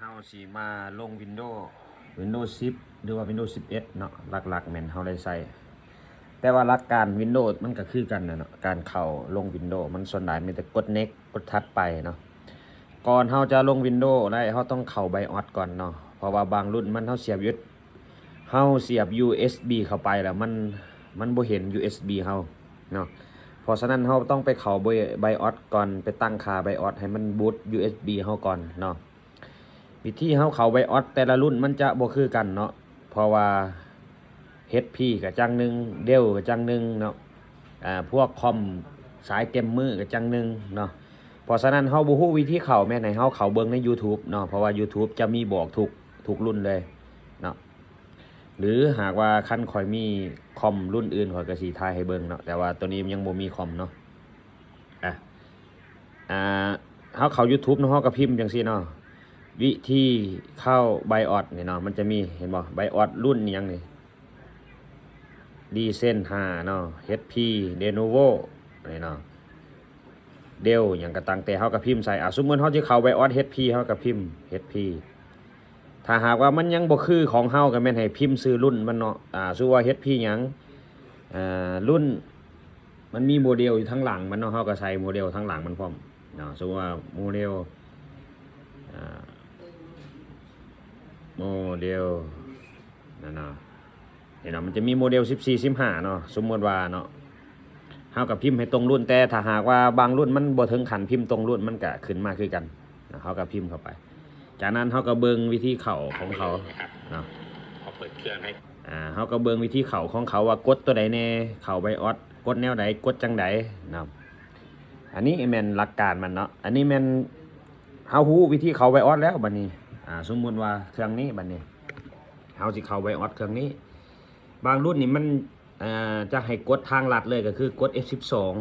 ເຮົາຊິມາລົງວິນໂດ ວິນໂດສິບ ຫຼືວ່າວິນໂດສິບເອັດເນາະ ຫຼັກໆແມ່ນເຮົາໄດ້ໃຊ້ ແຕ່ວ່າຫຼັກການວິນໂດມັນກໍຄືກັນນະເນາະ ການເຂົ້າລົງວິນໂດມັນສ່ວນຫຼາຍມີແຕ່ກົດເນັກ ກົດຖັດໄປເນາະ. ກ່ອນເຮົາຈະລົງວິນໂດໄດ້ ເຮົາຕ້ອງເຂົ້າໄບອອສກ່ອນເນາະ ເພາະວ່າບາງລຸ້ນມັນເຮົາສຽບຢູເອັສ ເຮົາສຽບຢູເອັສບີເຂົ້າໄປແລ້ວມັນ ມັນບໍ່ເຫັນຢູເອັສບີເຮົາເນາະ ເພາະສະນັ້ນເຮົາຕ້ອງໄປເຂົ້າໄບອອສກ່ອນ ໄປຕັ້ງຄ່າໄບອອສໃຫ້ມັນບູດຢູເອັສບີເຮົາກ່ອນເນາະ. ວິທີເຮົາເຂົ້າໄບອອສແຕ່ລະລຸ້ນມັນຈະບໍ່ຄືກັນເນາະ ເພາະວ່າເອັດເອັສພີກໍຈັ່ງໜຶ່ງ ເດວກໍຈັ່ງໜຶ່ງເນາະ ອາ ພວກຄອມສາຍເກມເມີກໍຈັ່ງໜຶ່ງເນາະ. ເພາະສະນັ້ນເຮົາບໍ່ຮູ້ວິທີເຂົ້າ ແມ່ນໃຫ້ເຮົາເຂົ້າເບິ່ງໃນຢູທູບເນາະ ເພາະວ່າຢູທູບຈະມີບອກທຸກ ທຸກລຸ້ນເລີຍເນາະ ຫຼືຫາກວ່າຄັນຂ້ອຍມີຄອມລຸ້ນອື່ນ ຂ້ອຍກໍຊິຖ່າຍໃຫ້ເບິ່ງເນາະ ແຕ່ວ່າໂຕນີ້ຍັງບໍ່ມີຄອມເນາະ. ອາ ອາ ເຮົາເຂົ້າຢູທູບເນາະ ເຮົາກໍພິມຈັ່ງຊີ້ເນາະ ວິທີເຂົ້າໄບອອສນີ້ເນາະ ມັນຈະມີ ເຫັນບໍ່ ໄບອອສລຸ້ນຫຍັງນີ້ ຣີເຊັນຫ້າເນາະ ເອັດເອັສພີ ເດໂນໂວ ນີ້ເນາະ ເດວຫຍັງກໍຕັ້ງແຕ່ ເຮົາກໍພິມໃສ່ ອາ ສົມມຸດເຮົາຊິເຂົ້າໄບອອສເອັດເອັສພີ ເຮົາກໍພິມເອັດເອັສພີ ຖ້າຫາກວ່າມັນຍັງບໍ່ຄືຂອງເຮົາ ກໍແມ່ນໃຫ້ພິມຊື່ລຸ້ນມັນເນາະ ອາ ສົມມຸດວ່າເອັດເອັສພີຫຍັງ ອາ ລຸ້ນ ມັນມີໂມເດວຢູ່ທາງຫຼັງມັນເນາະ ເຮົາກໍໃສ່ໂມເດວທາງຫຼັງມັນພ້ອມເນາະ ສົມມຸດວ່າໂມເດວ ອາ ໂມເດວນັ້ນເນາະ ເຫັນເນາະ ມັນຈະມີໂມເດວສິບສີ່ ສິບຫ້າເນາະ ສົມມຸດວ່າເນາະ ເຮົາກໍພິມໃຫ້ຕົງລຸ້ນ ແຕ່ຖ້າຫາກວ່າບາງລຸ້ນມັນບໍ່ເຖິງຂັ້ນພິມຕົງລຸ້ນ ມັນກໍຂຶ້ນມາຄືກັນເນາະ ເຮົາກໍພິມເຂົ້າໄປ ຈາກນັ້ນເຮົາກໍເບິ່ງວິທີເຂົ້າຂອງເຂົາເນາະ ເຮົາເປີດເຄື່ອງໃຫ້ ອາ ເຮົາກໍເບິ່ງວິທີເຂົ້າຂອງເຂົາວ່າກົດຕົວໃດແດ່ ເຂົ້າໄບອອສ ກົດແນວໃດ ກົດຈັ່ງໃດເນາະ. ອັນນີ້ແມ່ນຫຼັກການມັນເນາະ ອັນນີ້ແມ່ນເຮົາຮູ້ວິທີເຂົ້າໄບອອສແລ້ວ ບັດນີ້ ອາ ສົມມຸດວ່າເຄື່ອງນີ້ ບັດນີ້ເຮົາຊິເຂົ້າໄບອອສເຄື່ອງນີ້ ບາງລຸ້ນນີ້ມັນ ເອີ ຈະໃຫ້ກົດທາງລັດເລີຍ ກໍຄືກົດເອັຟສິບສອງ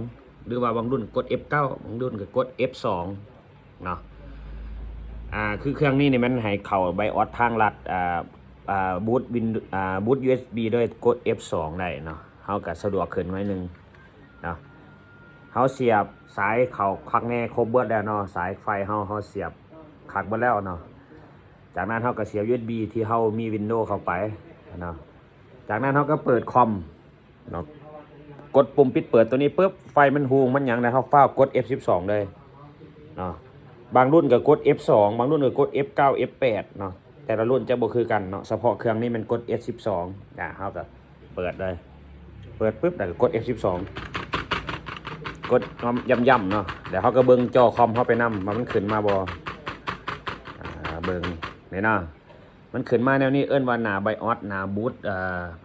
ຫຼືວ່າບາງລຸ້ນກົດເອັຟເກົ້າ ບາງລຸ້ນກໍກົດເອັຟສອງເນາະ ອາ ຄືເຄື່ອງນີ້ນີ້ມັນໃຫ້ເຂົ້າໄບອອສທາງລັດ ອາ ອາ ບູດວິນ ອາ ບູດຢູເອັສບີໂດຍກົດເອັຟສອງໄດ້ເນາະ ເຮົາກໍສະດວກຂຶ້ນໜ້ອຍໜຶ່ງເນາະ. ເຮົາສຽບສາຍເຂົ້າຄັກແນ່ຄົບເບິດແລ້ວເນາະ ສາຍໄຟເຮົາ ເຮົາສຽບຄັກເບິດແລ້ວເນາະ ຈາກນັ້ນເຮົາກໍສຽບຢູເອັສບີທີ່ເຮົາມີວິນໂດເຂົ້າໄປເນາະ ຈາກນັ້ນເຮົາກໍເປີດຄອມ ເນາະ ກົດປຸ່ມປິດເປີດຕົວນີ້ປຶບ ໄຟມັນຮູງມັນຫຍັງແລ້ວ ເຮົາຟ້າວກົດເອັຟສິບສອງເລີຍເນາະ ບາງລຸ້ນກໍກົດເອັຟສອງ ບາງລຸ້ນກໍກົດເອັຟເກົ້າ ເອັຟແປດເນາະ ແຕ່ລະລຸ້ນຈະບໍ່ຄືກັນເນາະ ສະເພາະເຄື່ອງນີ້ແມ່ນກົດເອັຟສິບສອງ ອາ ເຮົາກໍເປີດເລີຍ ເປີດປຶບແລ້ວກໍກົດເອັຟສິບສອງ ກົດຢ້ຳໆເນາະ ແລ້ວເຮົາກໍເບິ່ງຈໍຄອມເຮົາໄປນຳວ່າມັນຂຶ້ນມາບໍ່ ອາ ເບິ່ງນີ້ເນາະ ມັນຂຶ້ນມາແນວນີ້ ເອີ້ນວ່າໜ້າໄບອອສ ໜ້າບູດ ເອີ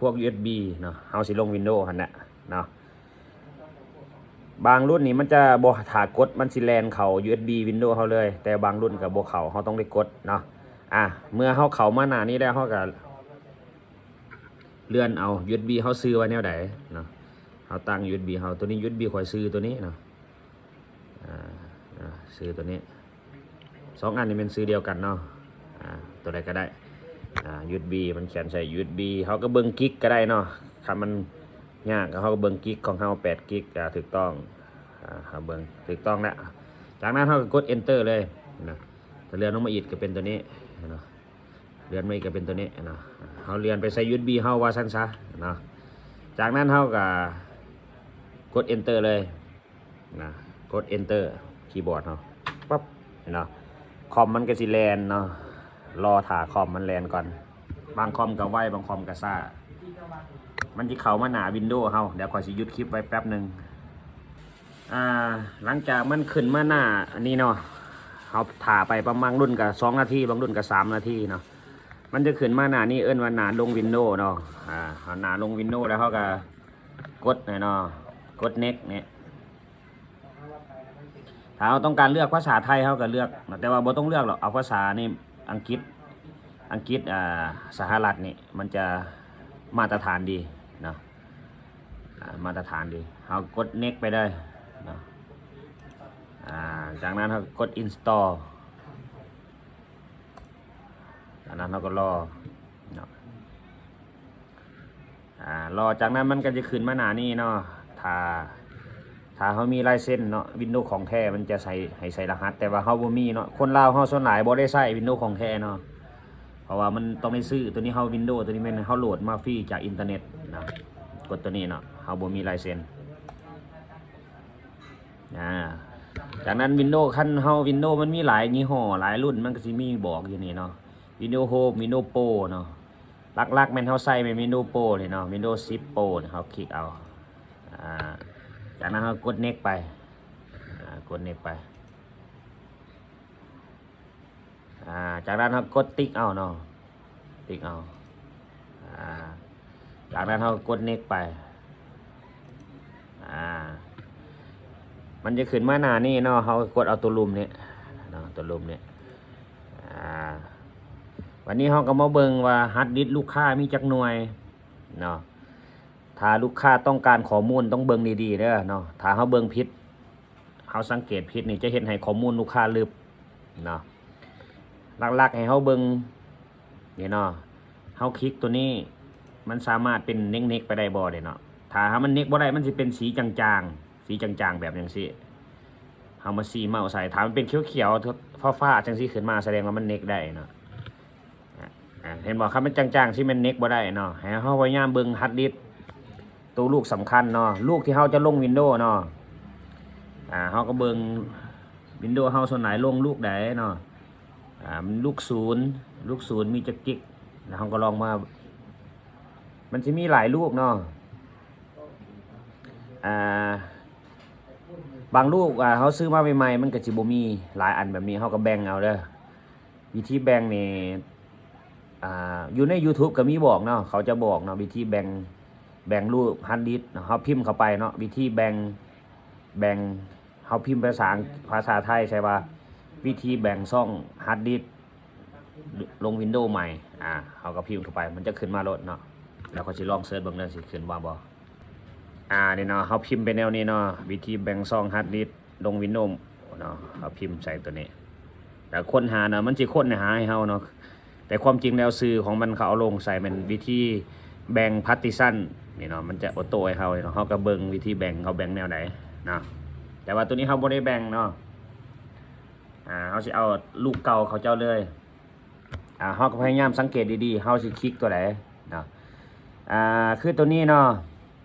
ພວກຢູເອັສບີເນາະ ເຮົາຊິລົງວິນໂດຫັ້ນແຫຼະເນາະ ບາງລຸ້ນນີ້ມັນຈະບໍ່ຖ້າກົດ ມັນຊິແລ່ນເຂົ້າຢູເອັສບີວິນໂດເຮົາເລີຍ ແຕ່ບາງລຸ້ນກໍບໍ່ເຂົ້າ ເຮົາຕ້ອງໄດ້ກົດເນາະ ອາ ເມື່ອເຮົາເຂົ້າມາໜ້ານີ້ແລ້ວ ເຮົາກໍເລື່ອນເອົາຢູເອັສບີເຮົາຊື່ວ່າແນວໃດເນາະ ເຮົາຕັ້ງຢູເອັສບີເຮົາ ຕົວນີ້ຢູເອັສບີຂ້ອຍຊື່ຕົວນີ້ເນາະ ອາ ອາ ຊື່ຕົວນີ້ ສອງອັນນີ້ແມ່ນຊື່ດຽວກັນເນາະ ອາ ຕົວໃດກໍໄດ້ ອາ ຢູເອັສບີ ມັນຂຽນໃສ່ຢູເອັສບີ ເຮົາກໍເບິ່ງກິກກໍໄດ້ເນາະ ຄັນມັນຍາກເຮົາກໍເບິ່ງກິກຂອງເຮົາ ແປດກິກ ອາ ຖືກຕ້ອງ ອາ ເຮົາເບິ່ງຖືກຕ້ອງແລ້ວ ຈາກນັ້ນເຮົາກໍກົດເອັນເຕີເລີຍນະ ຖ້າເລື່ອນລົງມາອີກກໍເປັນຕົວນີ້ເນາະ ເລື່ອນມາອີກກໍເປັນຕົວນີ້ເນາະ ເຮົາເລື່ອນໄປໃສ່ຢູເອັສບີເຮົາວ່າຊັ້ນຊະເນາະ ຈາກນັ້ນເຮົາກໍກົດເອັນເຕີເລີຍ ນະ ກົດເອັນເຕີຄີບອດເຮົາ ປັບ ເຫັນເນາະ ຄອມມັນກໍຊິແລ່ນເນາະ ລໍຖ້າຄອມມັນແລ່ນກ່ອນ ບາງຄອມກໍໄວ ບາງຄອມກໍຊ້າ ມັນຊິເຂົ້າມາໜ້າວິນໂດເຮົາ ດຽວຂ້ອຍຊິຢຸດຄລິບໄວ້ແປັບໜຶ່ງ ອາ ຫຼັງຈາກມັນຂຶ້ນມາໜ້າອັນນີ້ເນາະ ເຮົາຖ້າໄປປະມານ ບາງລຸ້ນກໍສອງນາທີ ບາງລຸ້ນກໍສາມນາທີເນາະ ມັນຈະຂຶ້ນມາໜ້ານີ້ ເອີ້ນວ່າໜ້າລົງວິນໂດເນາະ ອາ ເຮົາໜ້າລົງວິນໂດແລ້ວ ເຮົາກໍກົດນີ້ເນາະ ກົດເນັກນີ້ ຖ້າເຮົາຕ້ອງການເລືອກພາສາໄທ ເຮົາກໍເລືອກເນາະ ແຕ່ວ່າບໍ່ຕ້ອງເລືອກດອກ ເອົາພາສານີ້ ອັງກິດ ອັງກິດ ອາ ສະຫະລັດນີ້ ມັນຈະມາດຕະຖານດີເນາະ ອາ ມາດຕະຖານດີ ເຮົາກົດເນັກໄປເລີຍເນາະ ອາ ຈາກນັ້ນເຮົາກໍກົດອິນສະຕໍ ຈາກນັ້ນເຮົາກໍລໍເນາະ ອາ ລໍ ຈາກນັ້ນມັນກໍຈະຂຶ້ນມາໜ້ານີ້ເນາະ ຖ້າ ຖ້າເຮົາມີລາຍເຊັນເນາະ ວິນໂດຂອງແທ້ມັນຈະໃສ່ ໃຫ້ໃສ່ລະຫັດ ແຕ່ວ່າເຮົາບໍ່ມີເນາະ. ຄົນລາວເຮົາສ່ວນຫຼາຍບໍ່ໄດ້ໃຊ້ວິນໂດຂອງແທ້ເນາະ ເພາະວ່າມັນຕ້ອງໄດ້ຊື້. ຕົວນີ້ເຮົາວິນໂດ ຕົວນີ້ແມ່ນເຮົາໂຫຼດມາຟຣີຈາກອິນເຕີເນັດເນາະ. ກົດຕົວນີ້ເນາະ ເຮົາບໍ່ມີລາຍເຊັນ. ອາ ຈາກນັ້ນວິນໂດ ຄັນເຮົາ ວິນໂດມັນມີຫຼາຍຍີ່ຫໍ້ຫຼາຍລຸ້ນ ມັນກໍຊິມີບອກຢູ່ນີ້ເນາະ ວິນໂດໂຮມ ວິນໂດໂປຣເນາະ. ຫຼັກໆແມ່ນເຮົາໃຊ້ແມ່ນວິນໂດໂປຣນີ້ເນາະ ວິນໂດສິບໂປຣນີ້ ເຮົາຄລິກເອົາ. ອາ ຈາກນັ້ນເຮົາກົດເນັກໄປ ອາ ກົດເນັກໄປ. ອາ ຈາກນັ້ນເຮົາກົດຕິກເອົາເນາະ ຕິກເອົາ. ອາ ຈາກນັ້ນເຮົາກົດເນັກໄປ. ອາ ມັນຈະຂຶ້ນມາໜ້ານີ້ເນາະ ເຮົາກົດເອົາຕົວລຸ່ມນີ້ເນາະ ຕົວລຸ່ມນີ້. ອາ ວັນນີ້ເຮົາກໍມາເບິ່ງວ່າຮາດດິສລູກຄ້າມີຈັກໜ່ວຍເນາະ. ຖ້າລູກຄ້າຕ້ອງການຂໍ້ມູນຕ້ອງເບິ່ງດີໆເດີເນາະ. ຖ້າເຮົາເບິ່ງຜິດ ເຮົາສັງເກດຜິດນີ້ຈະເຮັດໃຫ້ຂໍ້ມູນລູກຄ້າລຶບເນາະ. ຫຼັກໆໃຫ້ເຮົາເບິ່ງນີ້ເນາະ ເຮົາຄລິກຕົວນີ້ ມັນສາມາດເປັນເນັກໆໄປໄດ້ບໍ່ເດ້ເນາະ. ຖ້າຫາກມັນເນັກບໍ່ໄດ້ ມັນຊິເປັນສີຈາງໆ ສີຈາງໆແບບຈັ່ງຊີ້. ເຮົາມາຊີ້ເມົ້າໃສ່ ຖ້າມັນເປັນຂຽວໆ ຟ້າໆ ຈັ່ງຊີ້ຂຶ້ນມາ ສະແດງວ່າມັນເນັກໄດ້ເນາະ. ອາ ເຫັນບໍ່ ຄັນມັນຈາງໆ ຊິແມ່ນເນັກບໍ່ໄດ້ເນາະ. ໃຫ້ເຮົາພະຍາຍາມເບິ່ງຮາດດິສ ໂຕລູກສຳຄັນເນາະ ລູກທີ່ເຮົາຈະລົງວິນໂດເນາະ. ອາ ເຮົາກໍເບິ່ງວິນໂດເຮົາສ່ວນຫຼາຍລົງລູກໃດເນາະ. ອາ ມັນລູກສູນ ລູກສູນມີຈັກກິກ ແລ້ວເຮົາກໍລອງມາ ມັນຊິມີຫຼາຍລູກເນາະ. ອາ ບາງລູກ ອາ ເຮົາຊື້ມາໃໝ່ໆ ມັນກໍຊິບໍ່ມີຫຼາຍອັນແບບນີ້ ເຮົາກໍແບ່ງເອົາເດີ. ວິທີແບ່ງນີ້ ອາ ຢູ່ໃນຢູທູບກໍມີບອກເນາະ ເຂົາຈະບອກເນາະ ວິທີແບ່ງ ແບ່ງລູກຮາດດິສເນາະ. ເຮົາພິມເຂົ້າໄປເນາະ ວິທີແບ່ງ ແບ່ງ ເຮົາພິມພາສາ ພາສາໄທໃສ່ວ່າ ວິທີແບ່ງຊ່ອງຮາດດິສລົງວິນໂດໃໝ່. ອາ ເຮົາກໍພິມເຂົ້າໄປ ມັນຈະຂຶ້ນມາໂລດເນາະ. ແລ້ວຂ້ອຍຊິລອງເສີດເບິ່ງເດີ ຊິຂຶ້ນມາບໍ່. ອາ ນີ້ເນາະ ເຮົາພິມໄປແນວນີ້ເນາະ ວິທີແບ່ງຊ່ອງຮາດດິສລົງວິນໂດເນາະ. ເຮົາພິມໃສ່ຕົວນີ້ ແລ້ວຄົ້ນຫາເນາະ ມັນຊິຄົ້ນຫາໃຫ້ເຮົາເນາະ. ແຕ່ຄວາມຈິງແລ້ວຊື່ຂອງມັນເຂົາເອົາລົງໃສ່ແມ່ນວິທີແບ່ງພາຕິຊັນນີ້ເນາະ ມັນຈະໂອໂຕ້ໃຫ້ເຮົາເນາະ. ເຮົາກໍເບິ່ງວິທີແບ່ງ ເຂົາແບ່ງແນວໃດເນາະ. ແຕ່ວ່າຕົວນີ້ເຮົາບໍ່ໄດ້ແບ່ງເນາະ. ອາ ເຮົາຊິເອົາລູກເກົ່າເຂົາເຈົ້າເລີຍ. ອາ ເຮົາກໍພະຍາຍາມສັງເກດດີໆ ເຮົາຊິຄລິກຕົວໃດເນາະ. ອາ ຄືຕົວນີ້ເນາະ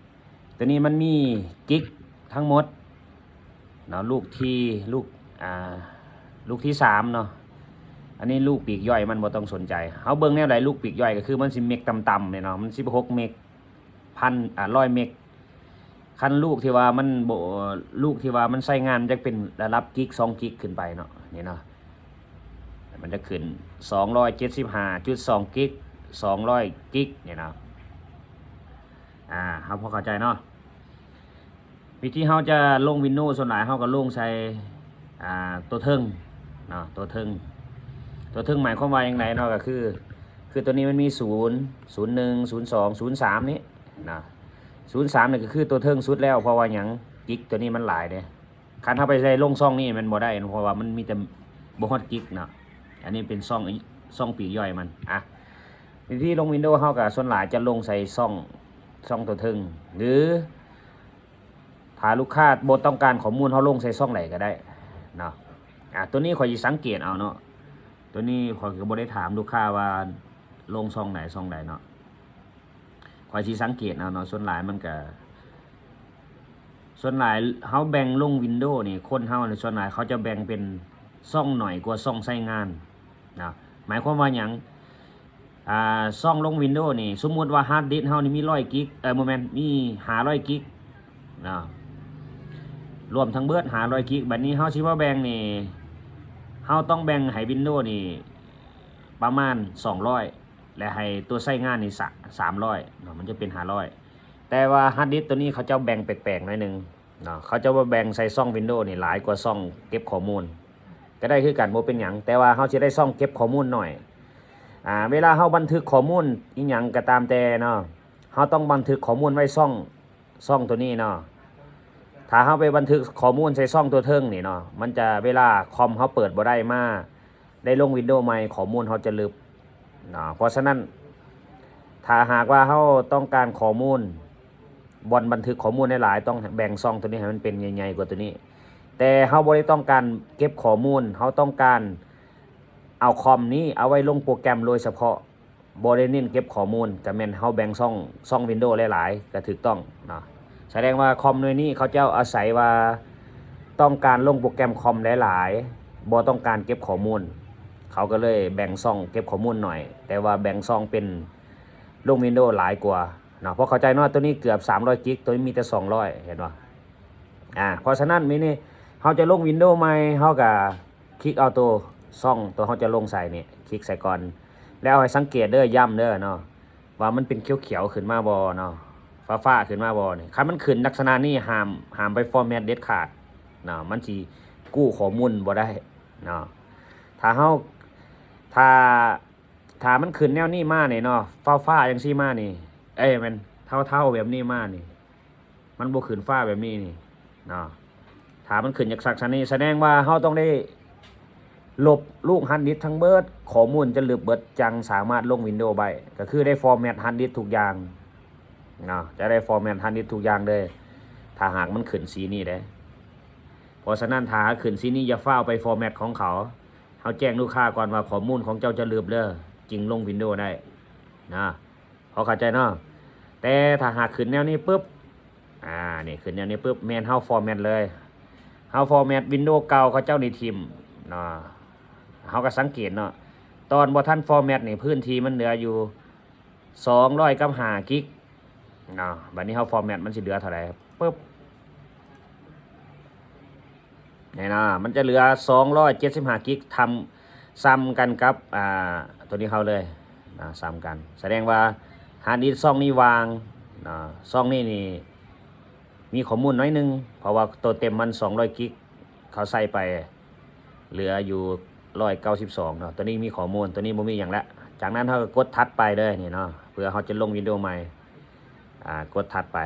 ຕົວນີ້ມັນມີກິກທັງໝົດເນາະ ລູກທີ ລູກ ອາ ລູກທີສາມເນາະ. ອັນນີ້ລູກປີກຍ່ອຍມັນບໍ່ຕ້ອງສົນໃຈ. ເຮົາເບິ່ງແນວໃດ ລູກປີກຍ່ອຍກໍຄືມັນຊິເມັກຕ່ຳໆເດເນາະ ມັນສິບຫົກເມັກ ພັນ ອາ ຮ້ອຍເມັກ. ຄັນລູກທີ່ວ່າມັນບໍ່ ລູກທີ່ວ່າມັນໃຊ້ງານ ມັນຈະເປັນລະດັບກິກ ສອງກິກຂຶ້ນໄປເນາະ ນີ້ເນາະ. ມັນຈະຂຶ້ນສອງຮ້ອຍເຈັດສິບຫ້າຈຸດສອງກິກ ສອງຮ້ອຍກິກນີ້ເນາະ. ອາ ເຮົາພໍເຂົ້າໃຈເນາະ. ວິທີເຮົາຈະລົງວິນໂດ ສ່ວນຫຼາຍເຮົາກໍລົງໃສ່ ອາ ຕົວເທິງເນາະ ຕົວເທິງ. ຕົວເທິງໝາຍຄວາມວ່າຈັ່ງໃດເນາະ ກໍຄື ຄືຕົວນີ້ມັນມີສູນ ສູນໜຶ່ງ ສູນສອງ ສູນສາມນີ້ເນາະ. ສູນສາມນີ້ກໍຄືຕົວເທິງສຸດແລ້ວ ເພາະວ່າຫຍັງ ກິກຕົວນີ້ມັນຫຼາຍເດ້. ຄັນເຮົາໄປໃສ່ລົງຊ່ອງນີ້ມັນບໍ່ໄດ້ ເພາະວ່າມັນມີແຕ່ບໍ່ຮອດກິກເນາະ. ອັນນີ້ເປັນຊ່ອງ ຊ່ອງປີກຍ່ອຍມັນ. ອາ ວິທີລົງວິນໂດເຮົາກໍສ່ວນຫຼາຍຈະລົງໃສ່ຊ່ອງ ຊ່ອງຕົວເທິງ ຫຼື ຖ້າລູກຄ້າບໍ່ຕ້ອງການຂໍ້ມູນ ເຮົາລົງໃສ່ຊ່ອງໃດກໍໄດ້ເນາະ. ອາ ຕົວນີ້ຂ້ອຍຊິສັງເກດເອົາເນາະ ຕົວນີ້ຂ້ອຍກໍບໍ່ໄດ້ຖາມລູກຄ້າວ່າລົງຊ່ອງໃດ ຊ່ອງໃດເນາະ. ຂ້ອຍຊິສັງເກດເອົາເນາະ ສ່ວນຫຼາຍມັນກະ ສ່ວນຫຼາຍເຮົາແບ່ງລົງວິນໂດນີ້ ຄົນເຮົານີ້ສ່ວນຫຼາຍເຂົາຈະແບ່ງເປັນຊ່ອງໜ້ອຍກວ່າຊ່ອງໃຊ້ງານເນາະ. ໝາຍຄວາມວ່າຫຍັງ? ອາ ຊ່ອງລົງວິນໂດນີ້ ສົມມຸດວ່າຮາດດິສເຮົານີ້ມີຮ້ອຍກິກ ເອີ ບໍ່ແມ່ນ ມີຫ້າຮ້ອຍກິກເນາະ ລວມທັງເບິດຫ້າຮ້ອຍກິກ. ບັດນີ້ເຮົາຊິມາແບ່ງນີ້ ເຮົາຕ້ອງແບ່ງໃຫ້ວິນໂດນີ້ປະມານສອງຮ້ອຍ ແລະ ໃຫ້ຕົວໃຊ້ງານນີ້ສະ ສາມຮ້ອຍເນາະ ມັນຈະເປັນຫ້າຮ້ອຍ. ແຕ່ວ່າຮາດດິສຕົວນີ້ເຂົາເຈົ້າແບ່ງແປກໆໜ້ອຍໜຶ່ງເນາະ ເຂົາເຈົ້າບໍ່ແບ່ງໃສ່ຊ່ອງວິນໂດນີ້ຫຼາຍກວ່າຊ່ອງເກັບຂໍ້ມູນ ກໍໄດ້ຄືກັນ ບໍ່ເປັນຫຍັງ ແຕ່ວ່າເຮົາຊິໄດ້ຊ່ອງເກັບຂໍ້ມູນໜ້ອຍ. ອາ ເວລາເຮົາບັນທຶກຂໍ້ມູນອີ່ຫຍັງກໍຕາມແຕ່ເນາະ ເຮົາຕ້ອງບັນທຶກຂໍ້ມູນໄວ້ຊ່ອງ ຊ່ອງຕົວນີ້ເນາະ. ຖ້າເຮົາໄປບັນທຶກຂໍ້ມູນໃສ່ຊ່ອງຕົວເທິງນີ້ເນາະ ມັນຈະ ເວລາຄອມເຮົາເປີດບໍ່ໄດ້ມາ ໄດ້ລົງວິນໂດໃໝ່ ຂໍ້ມູນເຮົາຈະລຶບເນາະ. ເພາະສະນັ້ນ ຖ້າຫາກວ່າເຮົາຕ້ອງການຂໍ້ມູນ ບ່ອນບັນທຶກຂໍ້ມູນຫຼາຍໆ ຕ້ອງແບ່ງຊ່ອງໂຕນີ້ໃຫ້ມັນເປັນໃຫຍ່ໆກວ່າໂຕນີ້. ແຕ່ເຮົາບໍ່ໄດ້ຕ້ອງການເກັບຂໍ້ມູນ, ເຮົາຕ້ອງການເອົາຄອມນີ້ເອົາໄວ້ລົງໂປຣແກຣມໂດຍສະເພາະ, ບໍ່ໄດ້ເນັ້ນເກັບຂໍ້ມູນ. ກະແມ່ນເຮົາແບ່ງຊ່ອງ, ຊ່ອງວິນໂດຫຼາຍໆ ກະຖືກຕ້ອງເນາະ. ສະແດງວ່າຄອມໜ່ວຍນີ້ເຂົາເຈົ້າອາໄສວ່າຕ້ອງການລົງໂປຣແກຣມຄອມຫຼາຍໆ, ບໍ່ຕ້ອງການເກັບຂໍ້ມູນ, ເຂົາກໍເລີຍແບ່ງຊ່ອງເກັບຂໍ້ມູນໜ້ອຍ, ແຕ່ວ່າແບ່ງຊ່ອງເປັນລົງວິນໂດຫຼາຍກວ່າເນາະ. ພໍເຂົ້າໃຈເນາະ, ໂຕນີ້ເກືອບສາມຮ້ອຍກິກ, ໂຕນີ້ມີແຕ່ສອງຮ້ອຍ, ເຫັນບໍ່? ອາ ເພາະສະນັ້ນ ມີນີ້ ເຮົາຈະລົງວິນໂດໃໝ່, ເຮົາກະຄລິກເອົາໂຕຊ່ອງໂຕເຮົາຈະລົງໃສ່ນີ້, ຄລິກໃສ່ກ່ອນ ແລ້ວໃຫ້ສັງເກດເດີ, ຢ້ຳເດີເນາະ ວ່າມັນເປັນຂຽວໆຂຶ້ນມາບໍ່ເນາະ, ຟ້າໆຂຶ້ນມາບໍ່ນີ້. ຄັນມັນຂຶ້ນລັກສະນະນີ້ ຫ້າມ, ຫ້າມໄປຟໍແມັດເດັດຂາດເນາະ, ມັນຊິກູ້ຂໍ້ມູນບໍ່ໄດ້ເນາະ. ຖ້າເຮົາ, ຖ້າ, ຖ້າມັນຂຶ້ນແນວນີ້ມານີ້ເນາະ, ຟ້າໆຈັ່ງຊີ້ມານີ້, ເອີຍ ແມ່ນເທົາໆແບບນີ້ມານີ້, ມັນບໍ່ຂຶ້ນຟ້າແບບນີ້ນີ້ເນາະ. ຖ້າມັນຂຶ້ນຈາກສັກຊະນີ້ ສະແດງວ່າເຮົາຕ້ອງໄດ້ລົບລູກຮາດດິສທັງເບິດ, ຂໍ້ມູນຈະລຶບເບິດ, ຈັ່ງສາມາດລົງວິນໂດໄດ້. ກໍຄືໄດ້ຟໍແມັດຮາດດິສທຸກຢ່າງເນາະ, ຈະໄດ້ຟໍແມັດຮາດດິສທຸກຢ່າງເລີຍ ຖ້າຫາກມັນຂຶ້ນສີນີ້ເດ້. ເພາະສະນັ້ນ ຖ້າຫາກຂຶ້ນສີນີ້ ຢ່າຟ້າວໄປຟໍແມັດຂອງເຂົາ, ເຮົາແຈ້ງລູກຄ້າກ່ອນວ່າຂໍ້ມູນຂອງເຈົ້າຈະລຶບເດີ, ຈຶ່ງລົງວິນໂດໄດ້ນະ. ພໍເຂົ້າໃຈເນາະ. ແຕ່ຖ້າຫາກຂຶ້ນແນວນີ້ປຶບ, ອາ ນີ້ ຂຶ້ນແນວນີ້ປຶບ ແມ່ນເຮົາຟໍແມັດເລີຍ, ເຮົາຟໍແມັດວິນໂດເກົ່າເຂົາເຈົ້ານີ້ຖິ້ມເນາະ. ເຮົາກໍສັງເກດເນາະ, ຕອນບໍ່ທັນຟໍແມັດນີ້ ພື້ນທີ່ມັນເຫຼືອຢູ່ສອງຮ້ອຍກັບຫ້າກິກເນາະ. ບັດນີ້ເຮົາຟໍແມັດ ມັນຊິເຫຼືອເທົ່າໃດ? ປຶບ ນີ້ນະ, ມັນຈະເຫຼືອສອງຮ້ອຍເຈັດສິບຫ້າກິກ, ທຳ ສ່ຳກັນກັບ ອ່າ ໂຕນີ້ເຮົາເລີຍນະ, ສ່ຳກັນ. ສະແດງວ່າຮາດດິສຊ່ອງນີ້ວ່າງນະ, ຊ່ອງນີ້ນີ້ມີຂໍ້ມູນໜ້ອຍໜຶ່ງ, ເພາະວ່າໂຕເຕັມມັນສອງຮ້ອຍກິກ, ເຂົາໃສ່ໄປເຫຼືອຢູ່ຮ້ອຍເກົ້າສິບສອງເນາະ. ໂຕນີ້ມີຂໍ້ມູນ, ໂຕນີ້ບໍ່ມີຫຍັງລະ. ຈາກນັ້ນເຮົາກໍກົດຖັດໄປເລີຍນີ້ເນາະ, ເພື່ອເຮົາຈະລົງວິນໂດໃໝ່. ອ່າ ກົດຖັດໄປ.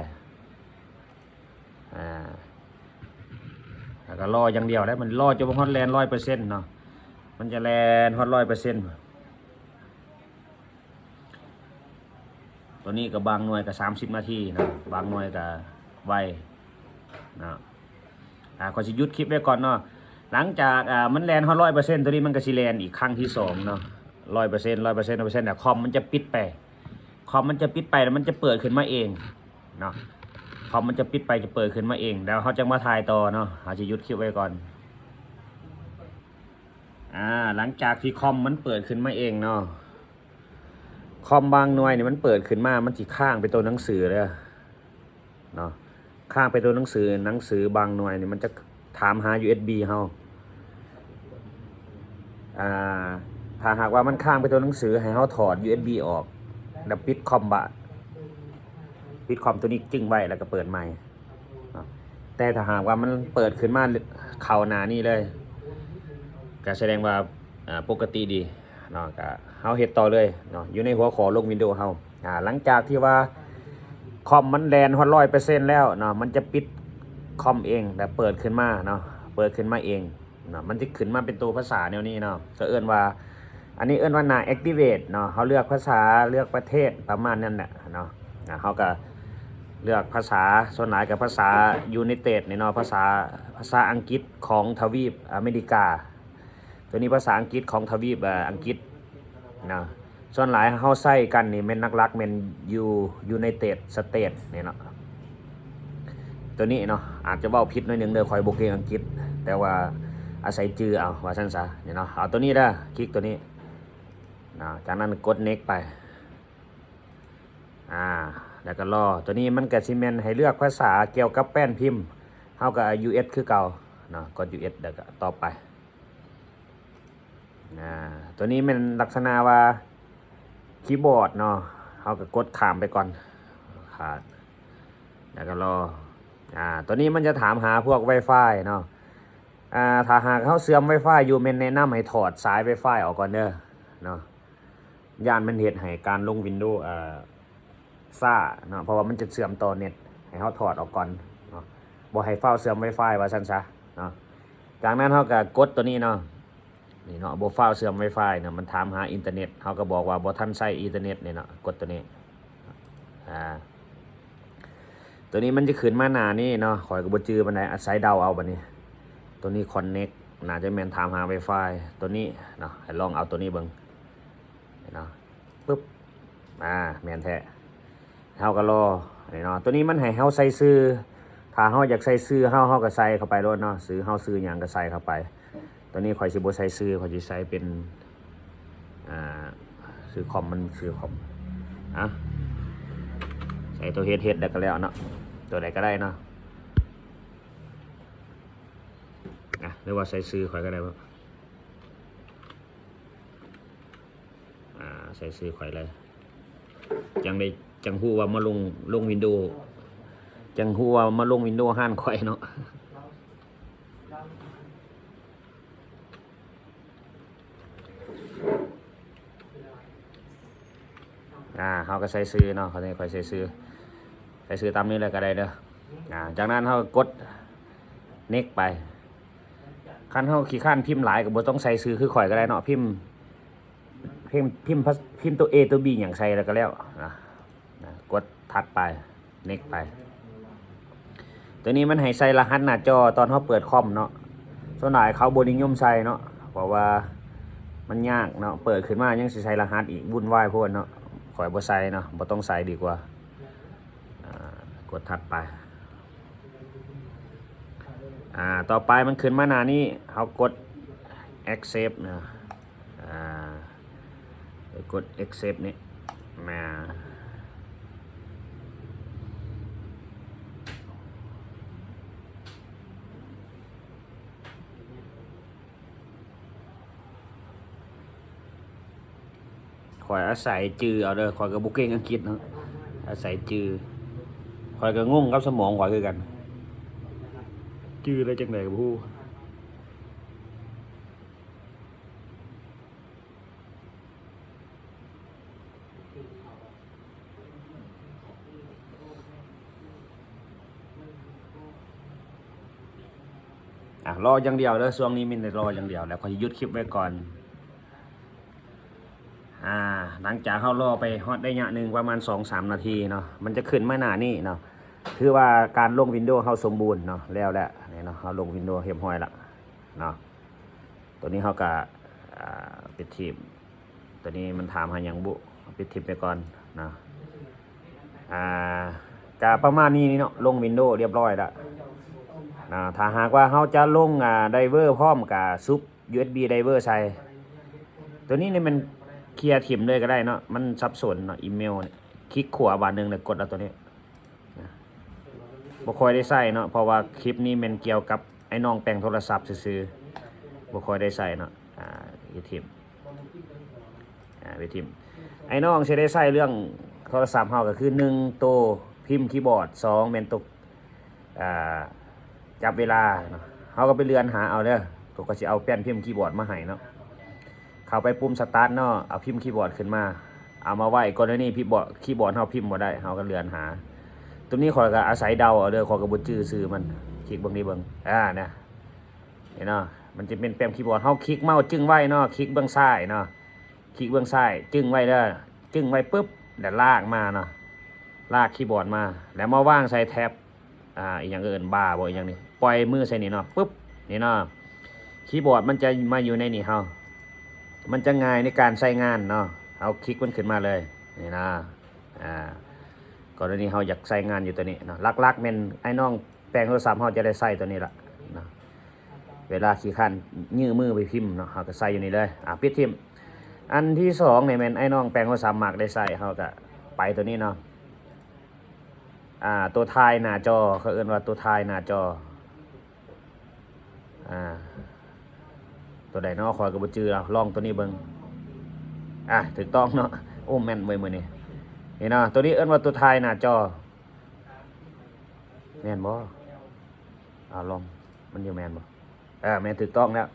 ອ່າ ແລ້ວກໍລໍຢ່າງດຽວແຫຼະ, ມັນລໍຈົນຮອດແລ່ນຮ້ອຍເປີເຊັນເນາະ, ມັນຈະແລ່ນຮອດຮ້ອຍເປີເຊັນ. ຕົວນີ້ກໍບາງໜ່ວຍກໍສາມສິບນາທີເນາະ, ບາງໜ່ວຍກໍໄວເນາະ. ອ່າ ຂ້ອຍຊິຢຸດຄລິບໄວ້ກ່ອນເນາະ. ຫຼັງຈາກ ອ່າ ມັນແລ່ນຮອດຮ້ອຍເປີເຊັນ, ຕົວນີ້ມັນກໍຊິແລ່ນອີກຄັ້ງທີສອງເນາະ, ຮ້ອຍເປີເຊັນ ຮ້ອຍເປີເຊັນ ຮ້ອຍເປີເຊັນ ແລ້ວຄອມມັນຈະປິດໄປ. ຄອມມັນຈະປິດໄປ ແລ້ວມັນຈະເປີດຂຶ້ນມາເອງເນາະ, ຄອມມັນຈະປິດໄປ ຈະເປີດຂຶ້ນມາເອງ. ແລ້ວເຮົາຈັ່ງມາຖ່າຍຕໍ່ເນາະ, ເຮົາຊິຢຸດຄລິບໄວ້ກ່ອນ. ອ່າ ຫຼັງຈາກທີ່ຄອມມັນເປີດຂຶ້ນມາເອງເນາະ, ຄອມບາງໜ່ວຍນີ້ມັນເປີດຂຶ້ນມາ ມັນຊິຄ້າງເປັນຕົວໜັງສືເດີເນາະ, ຄ້າງເປັນຕົວໜັງສື, ໜັງສືບາງໜ່ວຍນີ້ມັນຈະຖາມຫາຢູເອັສບີເຮົາ. ອ່າ ຖ້າຫາກວ່າມັນຄ້າງເປັນຕົວໜັງສື, ໃຫ້ເຮົາຖອດຢູເອັສບີອອກ ແລ້ວປິດຄອມບາດ, ປິດຄອມຕົວນີ້ຈຶ່ງໄວ້ ແລ້ວກໍເປີດໃໝ່ເນາະ. ແຕ່ຖ້າຫາກວ່າມັນເປີດຂຶ້ນມາເຂົ້າໜ້ານີ້ເລີຍ ກໍສະແດງວ່າ ອ່າ ປົກກະຕິດີເນາະ, ກໍເຮົາເຮັດຕໍ່ເລີຍເນາະ, ຢູ່ໃນຫົວຂໍ້ລົງວິນໂດເຮົາ. ອ່າ ຫຼັງຈາກທີ່ວ່າຄອມມັນແລ່ນຮອດຮ້ອຍເປີເຊັນແລ້ວເນາະ, ມັນຈະປິດຄອມເອງ ແລ້ວເປີດຂຶ້ນມາເນາະ, ເປີດຂຶ້ນມາເອງເນາະ, ມັນຈະຂຶ້ນມາເປັນຕົວພາສາແນວນີ້ເນາະ, ກໍເອີ້ນວ່າ ອັນນີ້ເອີ້ນວ່າໜ້າ activate ເນາະ, ເຮົາເລືອກພາສາ ເລືອກປະເທດ ປະມານນັ້ນແຫຼະເນາະ. ອ່າ ເຮົາກໍເລືອກພາສາ, ສ່ວນຫຼາຍກໍພາສາ United ນີ້ເນາະ, ພາສາ, ພາສາອັງກິດຂອງທະວີບອາເມລິກາ. ຕົວນີ້ພາສາອັງກິດຂອງທະວີບ ເອີ ອັງກິດເນາະ. ສ່ວນຫຼາຍເຮົາໃຊ້ກັນນີ້ແມ່ນຫຼັກໆແມ່ນຢູ່ United States ນີ້ເນາະ. ຕົວນີ້ເນາະ ອາດຈະເວົ້າຜິດໜ້ອຍໜຶ່ງເດີ, ຂ້ອຍບໍ່ເກັ່ງອັງກິດ, ແຕ່ວ່າອາໄສຈື່ເອົາ ວ່າຊັ້ນຊະ ນີ້ເນາະ. ເອົາຕົວນີ້ເດີ, ຄລິກຕົວນີ້ເນາະ, ຈາກນັ້ນກົດ next ໄປ. ອ່າ ແລ້ວກໍລໍ. ຕົວນີ້ມັນກໍຊິແມ່ນໃຫ້ເລືອກພາສາກ່ຽວກັບແປ້ນພິມ, ເຮົາກໍ US ຄືເກົ່າເນາະ, ກົດ US ແລ້ວກໍຕໍ່ໄປ. ອ່າ ຕົວນີ້ແມ່ນລັກສະນະວ່າຄີບອດເນາະ, ເຮົາກໍກົດຂ້າມໄປກ່ອນ, ຂາດ ແລ້ວກໍລໍ. ອ່າ ຕົວນີ້ມັນຈະຖາມຫາພວກ Wi-Fi ເນາະ. ອ່າ ຖ້າຫາກເຮົາເຊື່ອມ Wi-Fi ຢູ່, ແມ່ນແນະນຳໃຫ້ຖອດສາຍ Wi-Fi ອອກກ່ອນເດີເນາະ, ຢ້ານມັນເຮັດໃຫ້ການລົງ Windows ເອີ ຊ້າເນາະ, ເພາະວ່າມັນຈະເຊື່ອມຕໍ່ເນັດ, ໃຫ້ເຮົາຖອດອອກກ່ອນເນາະ, ບໍ່ໃຫ້ຟ້າວເຊື່ອມ Wi-Fi ວ່າຊັ້ນຊະເນາະ. ຈາກນັ້ນເຮົາກໍກົດຕົວນີ້ເນາະ, ນີ້ເນາະ, ບໍ່ຟ້າວເຊື່ອມ Wi-Fi ເນາະ, ມັນຖາມຫາອິນເຕີເນັດ, ເຮົາກໍບອກວ່າບໍ່ທັນໃຊ້ອິນເຕີເນັດນີ້ເນາະ, ກົດຕົວນີ້. ອ່າ ຕົວນີ້ມັນຈະຂຶ້ນມາໜ້ານີ້ເນາະ ຂ້ອຍກໍບໍ່ຈື່ປານໃດ ອາໄສເດົາເອົາບັດນີ້. ຕົວນີ້ຄອນເນັກ ໜ້າຈະແມ່ນຖາມຫາໄວຟາຍ ຕົວນີ້ເນາະ ໃຫ້ລອງເອົາຕົວນີ້ເບິ່ງເນາະ ປຶບ ອາ ແມ່ນແທ້. ເຮົາກໍລໍນີ້ເນາະ ຕົວນີ້ມັນໃຫ້ເຮົາໃສ່ຊື່ ຖ້າເຮົາຢາກໃສ່ຊື່ເຮົາ ເຮົາກໍໃສ່ເຂົ້າໄປໂລດເນາະ ຊື່ເຮົາຊື່ຫຍັງກໍໃສ່ເຂົ້າໄປ. ຕົວນີ້ຂ້ອຍຊິບໍ່ໃສ່ຊື່ ຂ້ອຍຊິໃສ່ເປັນ ອ່າ ຊື່ຄອມ ມັນຊື່ຄອມ ອະ ໃສ່ຕົວເຮັດ ເຮັດແລ້ວກໍແລ້ວເນາະ ຕົວໃດກໍໄດ້ເນາະ ອະ ຫຼືວ່າໃສ່ຊື່ຂ້ອຍກໍໄດ້ບໍ່ ອ່າ ໃສ່ຊື່ຂ້ອຍເລີຍ ຈັ່ງໄດ້ ຈັ່ງຮູ້ວ່າມາລົງ ລົງວິນໂດ ຈັ່ງຮູ້ວ່າມາລົງວິນໂດຮ້ານຂ້ອຍເນາະ. ອ່າ ເຮົາກໍໃສ່ຊື່ເນາະ ຂ້ອຍໃສ່ຊື່ ໃສ່ຊື່ຕາມນີ້ແລ້ວກໍໄດ້ເດີ. ອ່າ ຈາກນັ້ນເຮົາກໍກົດເນັກໄປ ຄັນເຮົາຂີ້ຄ້ານພິມຫຼາຍກໍບໍ່ຕ້ອງໃສ່ຊື່ຄືຂ້ອຍກໍໄດ້ເນາະ ພິມ ພິມ ພິມ ພິມຕົວເອຕົວບີຫຍັງໃສ່ແລ້ວກໍແລ້ວນະ ນະ ກົດຖັດໄປ ເນັກໄປ. ຕົວນີ້ມັນໃຫ້ໃສ່ລະຫັດໜ້າຈໍຕອນເຮົາເປີດຄອມເນາະ ສ່ວນຫຼາຍເຂົາບໍ່ນິຍົມໃສ່ເນາະ ເພາະວ່າມັນຍາກເນາະ ເປີດຂຶ້ນມາຍັງຊິໃສ່ລະຫັດອີກ ວຸ່ນວາຍໂພດເນາະ. ຂ້ອຍບໍ່ໃສ່ເນາະ ບໍ່ຕ້ອງໃສ່ດີກວ່າ. ອ່າ ກົດຖັດໄປ ອ່າ ຕໍ່ໄປມັນຂຶ້ນມາໜ້ານີ້ ເຮົາກົດ accept ນະ ອ່າ ໄປກົດ accept ນີ້ມາ. ຂ້ອຍອາໄສຈື່ເອົາເດີ ຂ້ອຍກໍບໍ່ເກັ່ງອັງກິດເນາະ ອາໄສຈື່ ຂ້ອຍກໍງົງກັບສະໝອງຂ້ອຍຄືກັນ ຈື່ໄດ້ຈັ່ງໃດກໍບໍ່ຮູ້. ອ່ະ ລໍຢ່າງດຽວເດີ ຊ່ວງນີ້ມີແຕ່ລໍຢ່າງດຽວ ແລ້ວຂ້ອຍຢຸດຄລິບໄວ້ກ່ອນ. ອ່າ ຫຼັງຈາກເຮົາລໍໄປຮອດໄລຍະໜຶ່ງ ປະມານສອງສາມນາທີເນາະ ມັນຈະຂຶ້ນມາໜ້ານີ້ເນາະ ຖືວ່າການລົງວິນໂດເຮົາສົມບູນເນາະ ແລ້ວແຫຼະ ນີ້ເນາະ ເຮົາລົງວິນໂດຮຽບຮ້ອຍລະເນາະ. ຕົວນີ້ເຮົາກະ ອ່າ ປິດຖິ້ມ ຕົວນີ້ມັນຖາມຫາຫຍັງບຸ ປິດຖິ້ມໄປກ່ອນເນາະ. ອ່າ ກະປະມານນີ້ເນາະ ລົງວິນໂດຮຽບຮ້ອຍລະເນາະ. ຖ້າຫາກວ່າເຮົາຈະລົງ ອ່າ ໄດເວີພ້ອມ ກະຊຸບຢູເອັສບີໄດເວີໃສ່. ຕົວນີ້ນີ້ແມ່ນເຄຍຖິ້ມເລີຍກໍໄດ້ເນາະ ມັນສັບສົນເນາະ ອີເມວນີ້ ຄລິກຂວາບາດໜຶ່ງ ແລ້ວກົດເອົາຕົວນີ້. ນະ ບໍ່ຄ່ອຍໄດ້ໃຊ້ເນາະ ເພາະວ່າຄລິບນີ້ແມ່ນກ່ຽວກັບໄອ້ນ້ອງແປງໂທລະສັບຊື່ໆ ບໍ່ຄ່ອຍໄດ້ໃຊ້ເນາະ. ອ່າ ວິທີ ອ່າ ວິທີ ໄອ້ນ້ອງຊິໄດ້ໃຊ້ເລື່ອງໂທລະສັບເຮົາ ກໍຄື ໜຶ່ງ ໂຕພິມຄີບອດ ສອງ ແມ່ນໂຕ ອ່າ ຈັບເວລາເນາະ ເຮົາກໍໄປເລື່ອນຫາເອົາເດີ. ຂ້ອຍກໍຊິເອົາແປ້ນພິມຄີບອດມາໃຫ້ເນາະ. ເຂົ້າໄປປຸ່ມສະຕາດເນາະ ເອົາພິມຄີບອດຂຶ້ນມາ ເອົາມາໄວ້ ກໍລະນີພິມບອດ ຄີບອດເຮົາພິມບໍ່ໄດ້ ເຮົາກໍເລື່ອນຫາ. ຕົວນີ້ຂ້ອຍກໍອາໄສເດົາເອົາເດີ ຂ້ອຍກໍບໍ່ຈື່ຊື່ມັນ ຄລິກເບິ່ງນີ້ເບິ່ງ ອ່າ ນະ ເຫັນເນາະ ມັນຈະເປັນແປ້ນຄີບອດ ເຮົາຄລິກເມົາສ໌ຈຶ້ງໄວ້ເນາະ ຄລິກເບື້ອງຊ້າຍເນາະ ຄລິກເບື້ອງຊ້າຍ ຈຶ້ງໄວ້ເດີ ຈຶ້ງໄວ້ປຶບ ແລ້ວລາກມາເນາະ ລາກຄີບອດມາ ແລ້ວມາວາງໃສ່ແທັບ ອ່າ ອີຫຍັງເອີ້ນ ບາບໍ ອີຫຍັງນີ້ ປ່ອຍມືໃສ່ນີ້ເນາະ ປຶບ ນີ້ເນາະ ຄີບອດມັນຈະມາຢູ່ໃນນີ້ເຮົາ ມັນຈະງ່າຍໃນການໃຊ້ງານເນາະ ເຮົາຄລິກມັນຂຶ້ນມາເລີຍ ນີ້ນະ. ອ່າ ກໍລະນີເຮົາຢາກໃຊ້ງານຢູ່ຕົວນີ້ເນາະ ຫຼັກໆແມ່ນໄອ້ນ້ອງແປງໂທລະສັບເຮົາຈະໄດ້ໃຊ້ຕົວນີ້ລະເນາະ ເວລາຂີ້ຄ້ານຍື່ມືໄປພິມເນາະ ເຮົາກໍໃສ່ຢູ່ນີ້ເລີຍ. ອ່າ ປິດຖິ້ມ. ອັນທີສອງນີ້ແມ່ນໄອ້ນ້ອງແປງໂທລະສັບມັກໄດ້ໃຊ້ ເຮົາກໍໄປຕົວນີ້ເນາະ. ອ່າ ຕົວຖ່າຍໜ້າຈໍ ເຂົາເອີ້ນວ່າຕົວຖ່າຍໜ້າຈໍ ອ່າ ຕົວໃດເນາະ ຂ້ອຍກໍບໍ່ຈື່ແລ້ວ ລອງຕົວນີ້ເບິ່ງ. ອ່າ ຖືກຕ້ອງເນາະ ໂອ້ ແມ່ນເວີຍມື້ນີ້ ນີ້ເນາະ ຕົວນີ້ເອີ້ນວ່າຕົວຖ່າຍໜ້າຈໍ ແມ່ນບໍ່? ອ່າ ລອງ ມັນຢູ່ແມ່ນບໍ່? ເອີ ແມ່ນ ຖືກຕ້ອງແລ້ວ.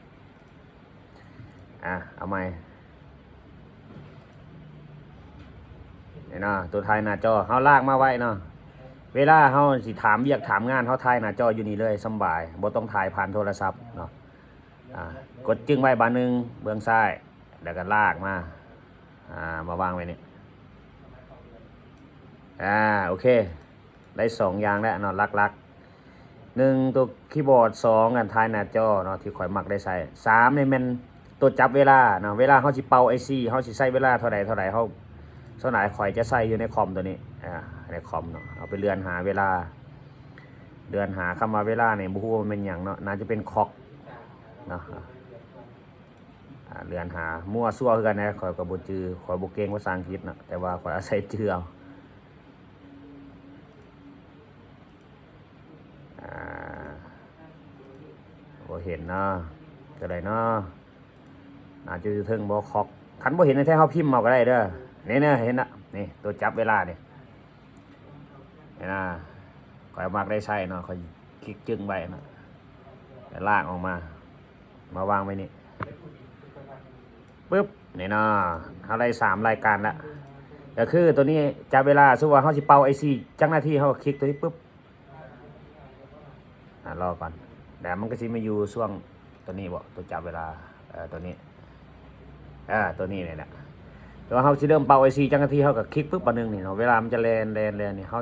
ອ່າ ເອົາໃໝ່ ນີ້ເນາະ ຕົວຖ່າຍໜ້າຈໍ ເຮົາລາກມາໄວ້ເນາະ ເວລາເຮົາຊິຖາມວຽກຖາມງານ ເຮົາຖ່າຍໜ້າຈໍຢູ່ນີ້ເລີຍ ສຳບາຍ ບໍ່ຕ້ອງຖ່າຍຜ່ານໂທລະສັບເນາະ. ອ່າ ກົດຈຶ້ງໄວ້ບາດໜຶ່ງເບື້ອງຊ້າຍ ແລ້ວກໍລາກມາ ອ່າ ມາວາງໄວ້ນີ້ ອ່າ ໂອເຄ. ໄດ້ສອງຢ່າງແລ້ວເນາະ ຫຼັກໆ ໜຶ່ງ ຕົວຄີບອດ ສອງ ການຖ່າຍໜ້າຈໍເນາະ ທີ່ຂ້ອຍມັກໄດ້ໃຊ້ ສາມ ນີ້ແມ່ນຕົວຈັບເວລາເນາະ ເວລາເຮົາຊິເປົ່າໄອຊີ ເຮົາຊິໃຊ້ເວລາເທົ່າໃດເທົ່າໃດ ເຮົາ ສ່ວນຫຼາຍຂ້ອຍຈະໃຊ້ຢູ່ໃນຄອມຕົວນີ້ ອາ ໃນຄອມເນາະ ເອົາໄປເລື່ອນຫາເວລາ ເລື່ອນຫາຄຳວ່າເວລານີ້ ບໍ່ຮູ້ວ່າແມ່ນຫຍັງເນາະ ໜ້າຈະເປັນຄລັອກເນາະ ອາ ເລື່ອນຫາ ມົ້ວຊົ່ວຄືກັນນະ ຂ້ອຍກໍບໍ່ຈື່ ຂ້ອຍບໍ່ເກັ່ງພາສາອັງກິດເນາະ ແຕ່ວ່າຂ້ອຍອາໄສຈື່ເອົາ ອາ ບໍ່ເຫັນເນາະ ຕົວໃດເນາະ ໜ້າຈະຢູ່ເທິງບໍ່ ຄລັອກ ຄັນບໍ່ເຫັນແທ້ໆ ເຮົາພິມເອົາກໍໄດ້ເດີ ນີ້ນະ ເຫັນນະ ນີ້ ຕົວຈັບເວລານີ້ ເຫັນນະ ຂ້ອຍມັກໄດ້ໃຊ້ເນາະ ຂ້ອຍຄລິກຈຶ່ງໄວ້ນະ ແລ້ວລາກອອກມາ ມາວາງໄວ້ນີ້ ປຶບ ນີ້ເນາະ ເຮົາໄດ້ສາມລາຍການລະ ກໍຄືຕົວນີ້ຈັບເວລາ ສົມມຸດວ່າເຮົາຊິເປົ່າໄອຊີຈັກນາທີ ເຮົາກໍຄລິກຕົວນີ້ປຶບ ອາ ລໍກ່ອນ ແລ້ວມັນກໍຊິມາຢູ່ຊ່ວງຕົວນີ້ບໍ ຕົວຈັບເວລາ ເອີ ຕົວນີ້ ເອີ ຕົວນີ້ນີ້ແຫຼະ ແຕ່ວ່າເຮົາຊິເລີ່ມເປົ່າໄອຊີຈັກນາທີ ເຮົາກໍຄລິກປຶບບາດໜຶ່ງນີ້ເນາະ ເວລາມັນຈະແລ່ນ ແລ່ນ ແລ່ນນີ້ ເຮົາ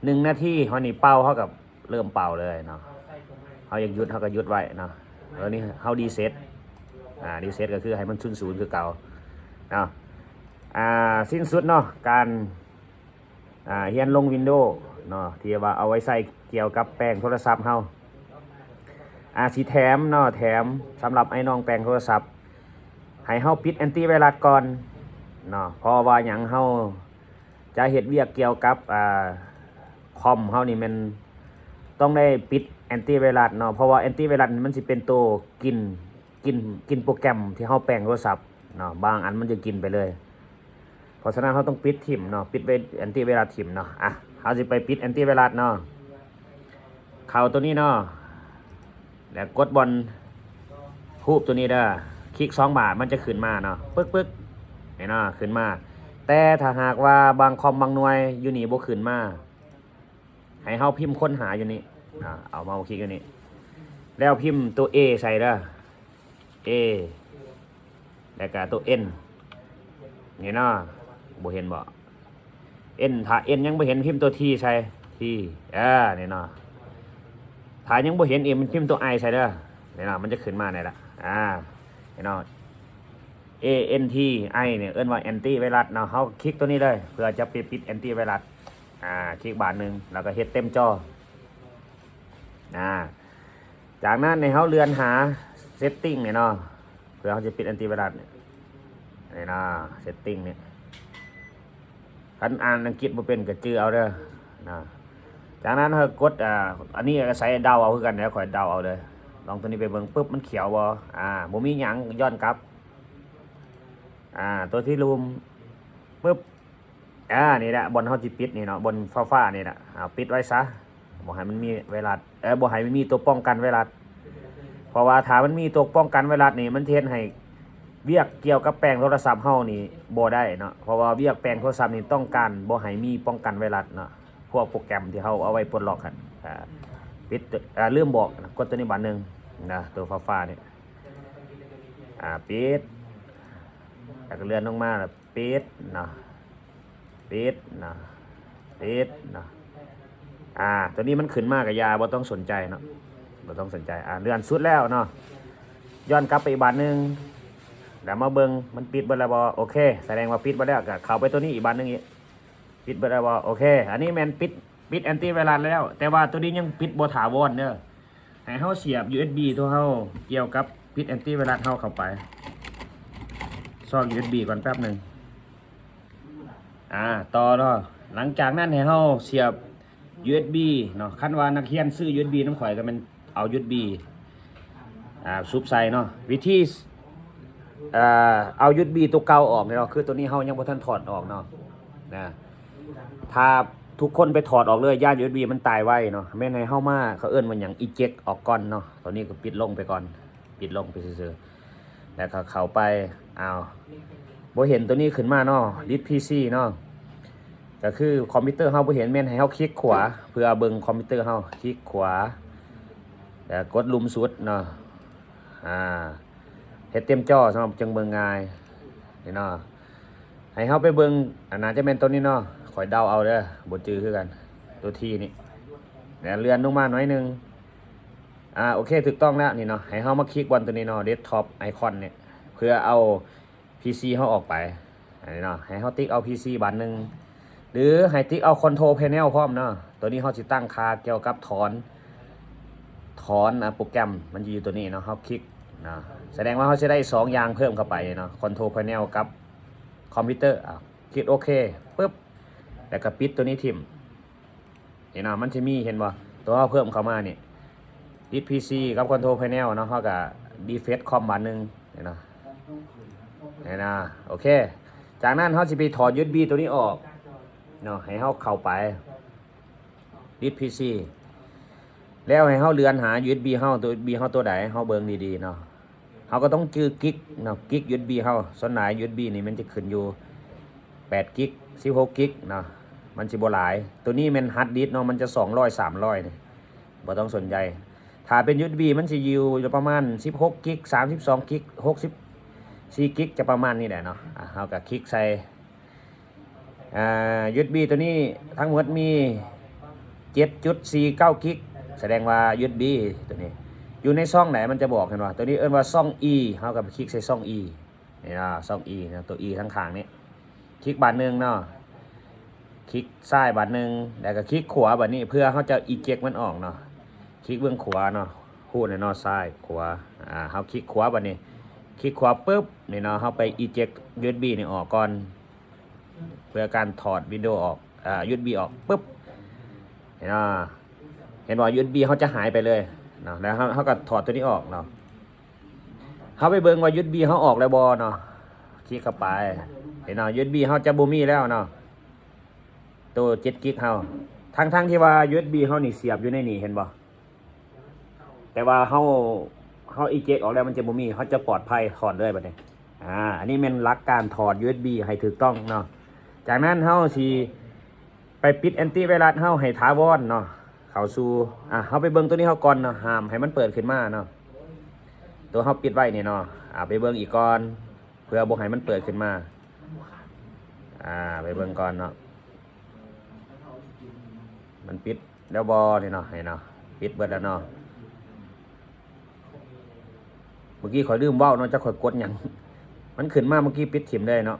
ໜຶ່ງນາທີ ເຮົານີ້ເປົ່າ ເຮົາກໍເລີ່ມເປົ່າເລີຍເນາະ ເຮົາຢາກຢຸດ ເຮົາກໍຢຸດໄວ້ເນາະ ແລ້ວນີ້ເຮົາຣີເຊັດ ອາ ຣີເຊັດກໍຄືໃຫ້ມັນສູນໆຄືເກົ່າເນາະ ອາ ສິ້ນສຸດເນາະ ການ ອາ ຮຽນລົງວິນໂດເນາະ ທີ່ວ່າເອົາໄວ້ໃຊ້ກ່ຽວກັບແປງໂທລະສັບເຮົາ ອາ ຊິແຖມເນາະ ແຖມສຳລັບໄອ້ນ້ອງແປງໂທລະສັບ ໃຫ້ເຮົາປິດແອນຕີໄວຣັສກ່ອນເນາະ ເພາະວ່າຫຍັງ ເຮົາຈະເຮັດວຽກກ່ຽວກັບ ອາ ຄອມເຮົານີ້ແມ່ນຕ້ອງໄດ້ປິດແອນຕີໄວຣັສເນາະ ເພາະວ່າແອນຕີໄວຣັສມັນຊິເປັນໂຕກິນ ກິນ ກິນໂປຣແກຣມທີ່ເຮົາແປງໂທລະສັບເນາະ ບາງອັນມັນຈະກິນໄປເລີຍ ເພາະສະນັ້ນເຮົາຕ້ອງປິດຖິ້ມເນາະ ປິດໄວ ແອນຕີໄວຣັສຖິ້ມເນາະ ອະ ເຮົາຊິໄປປິດແອນຕີໄວຣັສເນາະ ເຂົ້າຕົວນີ້ເນາະ ແລ້ວກົດບ່ອນຮູບຕົວນີ້ເດີ ຄລິກສອງບາດມັນຈະຂຶ້ນມາເນາະ ປຶກໆ ນີ້ເນາະ ຂຶ້ນມາ ແຕ່ຖ້າຫາກວ່າບາງຄອມບາງໜ່ວຍຢູ່ນີ້ບໍ່ຂຶ້ນມາ ໃຫ້ເຮົາພິມຄົ້ນຫາຢູ່ນີ້ ອາ ເອົາເມົາຄລິກຢູ່ນີ້ ແລ້ວພິມຕົວເອໃສ່ເດີ ເອ ແລ້ວກະຕົວເອັນ ນີ້ເນາະ ບໍ່ເຫັນບໍ ເອັນ ຖ້າເອັນຍັງບໍ່ເຫັນ ພິມຕົວທີໃສ່ ທີ ເອີ ນີ້ເນາະ ຖ້າຍັງບໍ່ເຫັນອີກ ມັນພິມຕົວໄອໃສ່ເດີ ນີ້ເນາະ ມັນຈະຂຶ້ນມານີ້ລະ ອາ ນີ້ເນາະ ເອເອັນທີໄອ ນີ້ເອີ້ນວ່າແອນຕີໄວຣັສເນາະ ເຮົາຄລິກຕົວນີ້ເລີຍ ເພື່ອຈະໄປປິດແອນຕີໄວຣັສ ອາ ຄລິກບາດໜຶ່ງ ແລ້ວກໍເຮັດເຕັມຈໍ ອາ ຈາກນັ້ນໃຫ້ເຮົາເລື່ອນຫາເຊັດຕິ້ງນີ້ເນາະ ເພື່ອເຮົາຈະປິດແອນຕີໄວຣັສນີ້ ນີ້ນະ ເຊັດຕິ້ງນີ້ ຄັນອ່ານອັງກິດບໍ່ເປັນກໍຈື່ເອົາເດີນະ ຈາກນັ້ນເຮົາກົດ ອາ ອັນນີ້ອາໄສເດົາເອົາຄືກັນເດີ ຂ້ອຍເດົາເອົາເລີຍ ລອງຕົວນີ້ໄປເບິ່ງ ປຶບ ມັນຂຽວບໍ່ ອາ ບໍ່ມີຫຍັງ ຍ້ອນກັບ ອາ ຕົວທີ່ລຸ່ມ ປຶບ ອາ ນີ້ແຫຼະ ບ່ອນເຮົາຊິປິດນີ້ເນາະ ບ່ອນຟ້າໆນີ້ແຫຼະ ເອົາປິດໄວ້ຊະ ບໍ່ໃຫ້ມັນມີໄວຣັສ ເອີ ບໍ່ໃຫ້ມັນມີຕົວປ້ອງກັນໄວຣັສ ເພາະວ່າຖ້າມັນມີຕົວປ້ອງກັນໄວຣັສນີ້ ມັນຈະເຮັດໃຫ້ວຽກກ່ຽວກັບແປງໂທລະສັບເຮົານີ້ບໍ່ໄດ້ເນາະ ເພາະວ່າວຽກແປງໂທລະສັບນີ້ຕ້ອງການບໍ່ໃຫ້ມີປ້ອງກັນໄວຣັສເນາະ ພວກໂປຣແກຣມທີ່ເຮົາເອົາໄວ້ປົດລັອກຫັ້ນ ອາ ປິດ ອາ ລືມບອກ ກົດຕົວນີ້ບາດໜຶ່ງນະ ຕົວຟ້າໆນີ້ ອາ ປິດ ແລ້ວກໍເລື່ອນລົງມາ ແລ້ວປິດເນາະ ປິດເນາະ ປິດເນາະ ອາ ຕົວນີ້ມັນຂຶ້ນມາກໍຢ່າ ບໍ່ຕ້ອງສົນໃຈເນາະ ບໍ່ຕ້ອງສົນໃຈ ອາ ເລື່ອນສຸດແລ້ວເນາະ ຍ້ອນກັບໄປອີກບາດໜຶ່ງ ແລ້ວມາເບິ່ງມັນປິດເບິດແລ້ວບໍ່ ໂອເຄ ສະແດງວ່າປິດເບິດແລ້ວ ກໍເຂົ້າໄປຕົວນີ້ອີກບາດໜຶ່ງອີກ ປິດເບິດແລ້ວບໍ່ ໂອເຄ ອັນນີ້ແມ່ນປິດ ປິດແອນຕີໄວຣັສແລ້ວ ແຕ່ວ່າຕົວນີ້ຍັງປິດບໍ່ຖາວອນເດີ ໃຫ້ເຮົາສຽບຢູເອັສບີຕົວເຮົາ ກ່ຽວກັບປິດແອນຕີໄວຣັສເຮົາເຂົ້າໄປ ຊອກຢູເອັສບີກ່ອນແປັບໜຶ່ງ ອາ ຕໍ່ເນາະ ຫຼັງຈາກນັ້ນໃຫ້ເຮົາສຽບຢູເອັສບີເນາະ ຄັນວ່ານັກຮຽນຊື້ຢູເອັສບີນຳຂ້ອຍກໍແມ່ນເອົາຢູເອັສບີ ອາ ຊຸບໃສ່ເນາະ ວິທີ ເອີ ເອົາຢູເອັສບີຕົວເກົ່າອອກເນາະ ຄືຕົວນີ້ເຮົາຍັງບໍ່ທັນຖອດອອກເນາະ ນະ ຖ້າທຸກຄົນໄປຖອດອອກເລີຍ ຢ້ານຢູເອັສບີມັນຕາຍໄວເນາະ ແມ່ນໃຫ້ເຮົາມາ ເຂົາເອີ້ນວ່າຫຍັງ ອີເຈັກອອກກ່ອນເນາະ ຕົວນີ້ກໍປິດລົງໄປກ່ອນ ປິດລົງໄປຊື່ໆ ແລ້ວກໍເຂົ້າໄປ ອ້າວ ບໍ່ເຫັນຕົວນີ້ຂຶ້ນມາເນາະ ດິດພີຊີເນາະ ກໍຄືຄອມພິວເຕີເຮົາບໍ່ເຫັນ ແມ່ນໃຫ້ເຮົາຄລິກຂວາ ເພື່ອເບິ່ງຄອມພິວເຕີເຮົາ ຄລິກຂວາ ແລ້ວກົດລຸ່ມສຸດເນາະ ອາ ເຮັດເຕັມຈໍ ສຳລັບຈັ່ງເບິ່ງງ່າຍ ນີ້ເນາະ ໃຫ້ເຮົາໄປເບິ່ງ ອາ ໜ້າຈະແມ່ນຕົວນີ້ເນາະ ຂ້ອຍເດົາເອົາເດີ ບໍ່ຈື່ຄືກັນ ຕົວ T ນີ້ ແລ້ວເລື່ອນລົງມາໜ້ອຍໜຶ່ງ. ອາ ໂອເຄ ຖືກຕ້ອງແລ້ວນີ້ເນາະ. ໃຫ້ເຮົາມາຄລິກບ່ອນຕົວນີ້ເນາະ Desktop Icon ນີ້ ເພື່ອເອົາ ພີຊີ ເຮົາອອກໄປ ອັນນີ້ເນາະ. ໃຫ້ເຮົາຕິກເອົາ ພີຊີ ບາດໜຶ່ງ ຫຼື ໃຫ້ຕິກເອົາ Control Panel ພ້ອມເນາະ. ຕົວນີ້ເຮົາຊິຕັ້ງຄ່າກ່ຽວກັບຖອນ ຖອນ ອາ ໂປຣແກຣມ ມັນຈະຢູ່ຕົວນີ້ເນາະ. ເຮົາຄລິກເນາະ ສະແດງວ່າເຮົາຊິໄດ້ສອງຢ່າງເພີ່ມເຂົ້າໄປເນາະ Control Panel ກັບຄອມພິວເຕີ. ອາ ຄລິກໂອເຄປຶບ ແລ້ວກໍປິດຕົວນີ້ຖິ້ມ. ເຫັນເນາະ ມັນຊິມີ ເຫັນບໍ່ ຕົວເຮົາເພີ່ມເຂົ້າມານີ້ Delete ພີຊີ ກັບ Control Panel ເນາະ. ເຮົາກໍ Defacecom ບາດໜຶ່ງ ເຫັນເນາະ ເຫັນເນາະ. ໂອເຄ ຈາກນັ້ນເຮົາຊິໄປຖອດ ຢູເອັສບີ ຕົວນີ້ອອກເນາະ. ໃຫ້ເຮົາເຂົ້າໄປ Delete ພີຊີ ແລ້ວໃຫ້ເຮົາເລື່ອນຫາ ຢູເອັສບີ ເຮົາ ຕົວ ຢູເອັສບີ ເຮົາຕົວໃດ ເຮົາເບິ່ງດີໆເນາະ. ເຮົາກໍຕ້ອງຈື່ກິກເນາະ ກິກ ຢູເອັສບີ ເຮົາ. ສ່ວນຫຼາຍ ຢູເອັສບີ ນີ້ມັນຈະຂຶ້ນຢູ່ແປດກິກ ສິບຫົກກິກເນາະ ມັນຊິບໍ່ຫຼາຍ. ຕົວນີ້ແມ່ນ hard disk ເນາະ ມັນຈະສອງຮ້ອຍ ສາມຮ້ອຍນີ້ ບໍ່ຕ້ອງສົນໃຈ. ຖ້າເປັນ ຢູເອັສບີ ມັນຊິຢູ່ປະມານສິບຫົກກິກ ສາມສິບສອງກິກ ຫົກສິບສີ່ກິກ ຈະປະມານນີ້ແຫຼະເນາະ. ອາ ເຮົາກໍຄລິກໃສ່ ອາ ຢູເອັສບີ ຕົວນີ້ທັງໝົດມີເຈັດຈຸດສີ່ເກົ້າກິກ ສະແດງວ່າ ຢູເອັສບີ ຕົວນີ້ຢູ່ໃນຊ່ອງໃດ ມັນຈະບອກ ເຫັນບໍ່? ຕົວນີ້ເອີ້ນວ່າຊ່ອງ E ເຮົາກໍໄປຄລິກໃສ່ຊ່ອງ E ນີ້ເນາະ ຊ່ອງ E ເນາະ ຕົວ E ທາງຂ້າງນີ້ ຄລິກບາດໜຶ່ງເນາະ. ຄລິກຊ້າຍບາດໜຶ່ງ ແລ້ວກໍຄລິກຂວາບາດນີ້ ເພື່ອເຮົາຈະ eject ມັນອອກເນາະ. ຄລິກເບື້ອງຂວາເນາະ ຮູດແນ່ເນາະ ຊ້າຍຂວາ. ອາ ເຮົາຄລິກຂວາບາດນີ້ ຄລິກຂວາປຶບ ນີ້ເນາະ ເຮົາໄປ eject ຢູເອັສບີ ນີ້ອອກກ່ອນ ເພື່ອການຖອດ Windows ອອກ ອາ ຢູເອັສບີ ອອກປຶບ ເຫັນບໍ່? ເຫັນບໍ່? ຢູເອັສບີ ເຮົາຈະຫາຍໄປເລີຍເນາະ. ແລ້ວເຮົາ ເຮົາກໍຖອດຕົວນີ້ອອກເນາະ. ເຮົາໄປເບິ່ງວ່າ ຢູເອັສບີ ເຮົາອອກແລ້ວບໍ່ເນາະ. ຄລິກເຂົ້າໄປ ເຫັນເນາະ ຢູເອັສບີ ເຮົາຈະບໍ່ມີແລ້ວເນາະ ໂຕເຈັດກິກເຮົາ. ທັງໆທີ່ວ່າ ຢູເອັສບີ ເຮົານີ້ສຽບຢູ່ໃນນີ້ ເຫັນບໍ່? ແຕ່ວ່າເຮົາ ເຮົາ eject ອອກແລ້ວມັນຈະບໍ່ມີ ເຮົາຈະປອດໄພ ຖອດເລີຍບາດນີ້. ອາ ອັນນີ້ແມ່ນຫຼັກການຖອດ ຢູເອັສບີ ໃຫ້ຖືກຕ້ອງເນາະ. ຈາກນັ້ນເຮົາຊິໄປປິດ antivirus ເຮົາໃຫ້ຖາວອນເນາະ ເຂົ້າສູ່ ອາ ເຮົາໄປເບິ່ງຕົວນີ້ເຮົາກ່ອນເນາະ ຫ້າມໃຫ້ມັນເປີດຂຶ້ນມາເນາະ ຕົວເຮົາປິດໄວ້ນີ້ເນາະ. ອາ ໄປເບິ່ງອີກກ່ອນ ເພື່ອບໍ່ໃຫ້ມັນເປີດຂຶ້ນມາ. ອາ ໄປເບິ່ງກ່ອນເນາະ ມັນປິດແລ້ວບໍ່ນີ້ເນາະ. ໃຫ້ເນາະ ປິດເບິດແລ້ວເນາະ. ເມື່ອກີ້ຂ້ອຍລືມເວົ້າເນາະ ຈັກຂ້ອຍກົດຫຍັງ ມັນຂຶ້ນມາເມື່ອກີ້ ປິດຖິ້ມເລີຍເນາະ.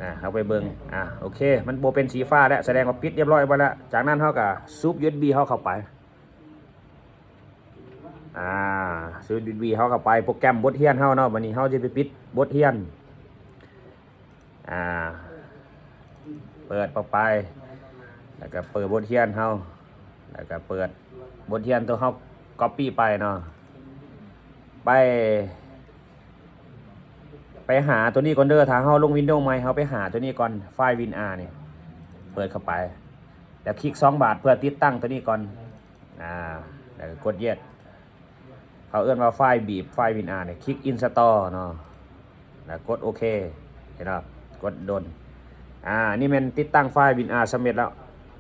ນະ ເຮົາໄປເບິ່ງ ອາ ໂອເຄ ມັນບໍ່ເປັນສີຟ້າແລ້ວ ສະແດງວ່າປິດລຽບຮ້ອຍເບິດແລ້ວ. ຈາກນັ້ນເຮົາກໍສູບ ຢູເອັສບີ ເຮົາເຂົ້າໄປ ອາ ສູບ ຢູເອັສບີ ເຮົາເຂົ້າໄປ ໂປຣແກຣມບົດຮຽນເຮົາເນາະ. ບາດນີ້ເຮົາຈະໄປປິດບົດຮຽນ ອາ ເປີດເຂົ້າໄປ ແລ້ວກໍເປີດບົດຮຽນເຮົາ ແລ້ວກໍເປີດບົດຮຽນຕົວເຮົາ copy ໄປເນາະ ໄປ ໄປຫາຕົວນີ້ກ່ອນເດີ. ຖ້າເຮົາລົງ Windows ໃໝ່ ເຮົາໄປຫາຕົວນີ້ກ່ອນ ໄຟລ໌ WinRAR ນີ້ ເປີດເຂົ້າໄປ ແລ້ວຄລິກສອງບາດເພື່ອຕິດຕັ້ງຕົວນີ້ກ່ອນ. ອາ ແລ້ວກໍກົດ Yes ເຂົາເອີ້ນວ່າໄຟລ໌ບີບ ໄຟລ໌ WinRAR ນີ້ ຄລິກ Install ເນາະ ແລ້ວກົດໂອເຄ ເຫັນບໍ່? ກົດດົນ. ອາ ນີ້ແມ່ນຕິດຕັ້ງໄຟລ໌ WinRAR ສຳເລັດແລ້ວ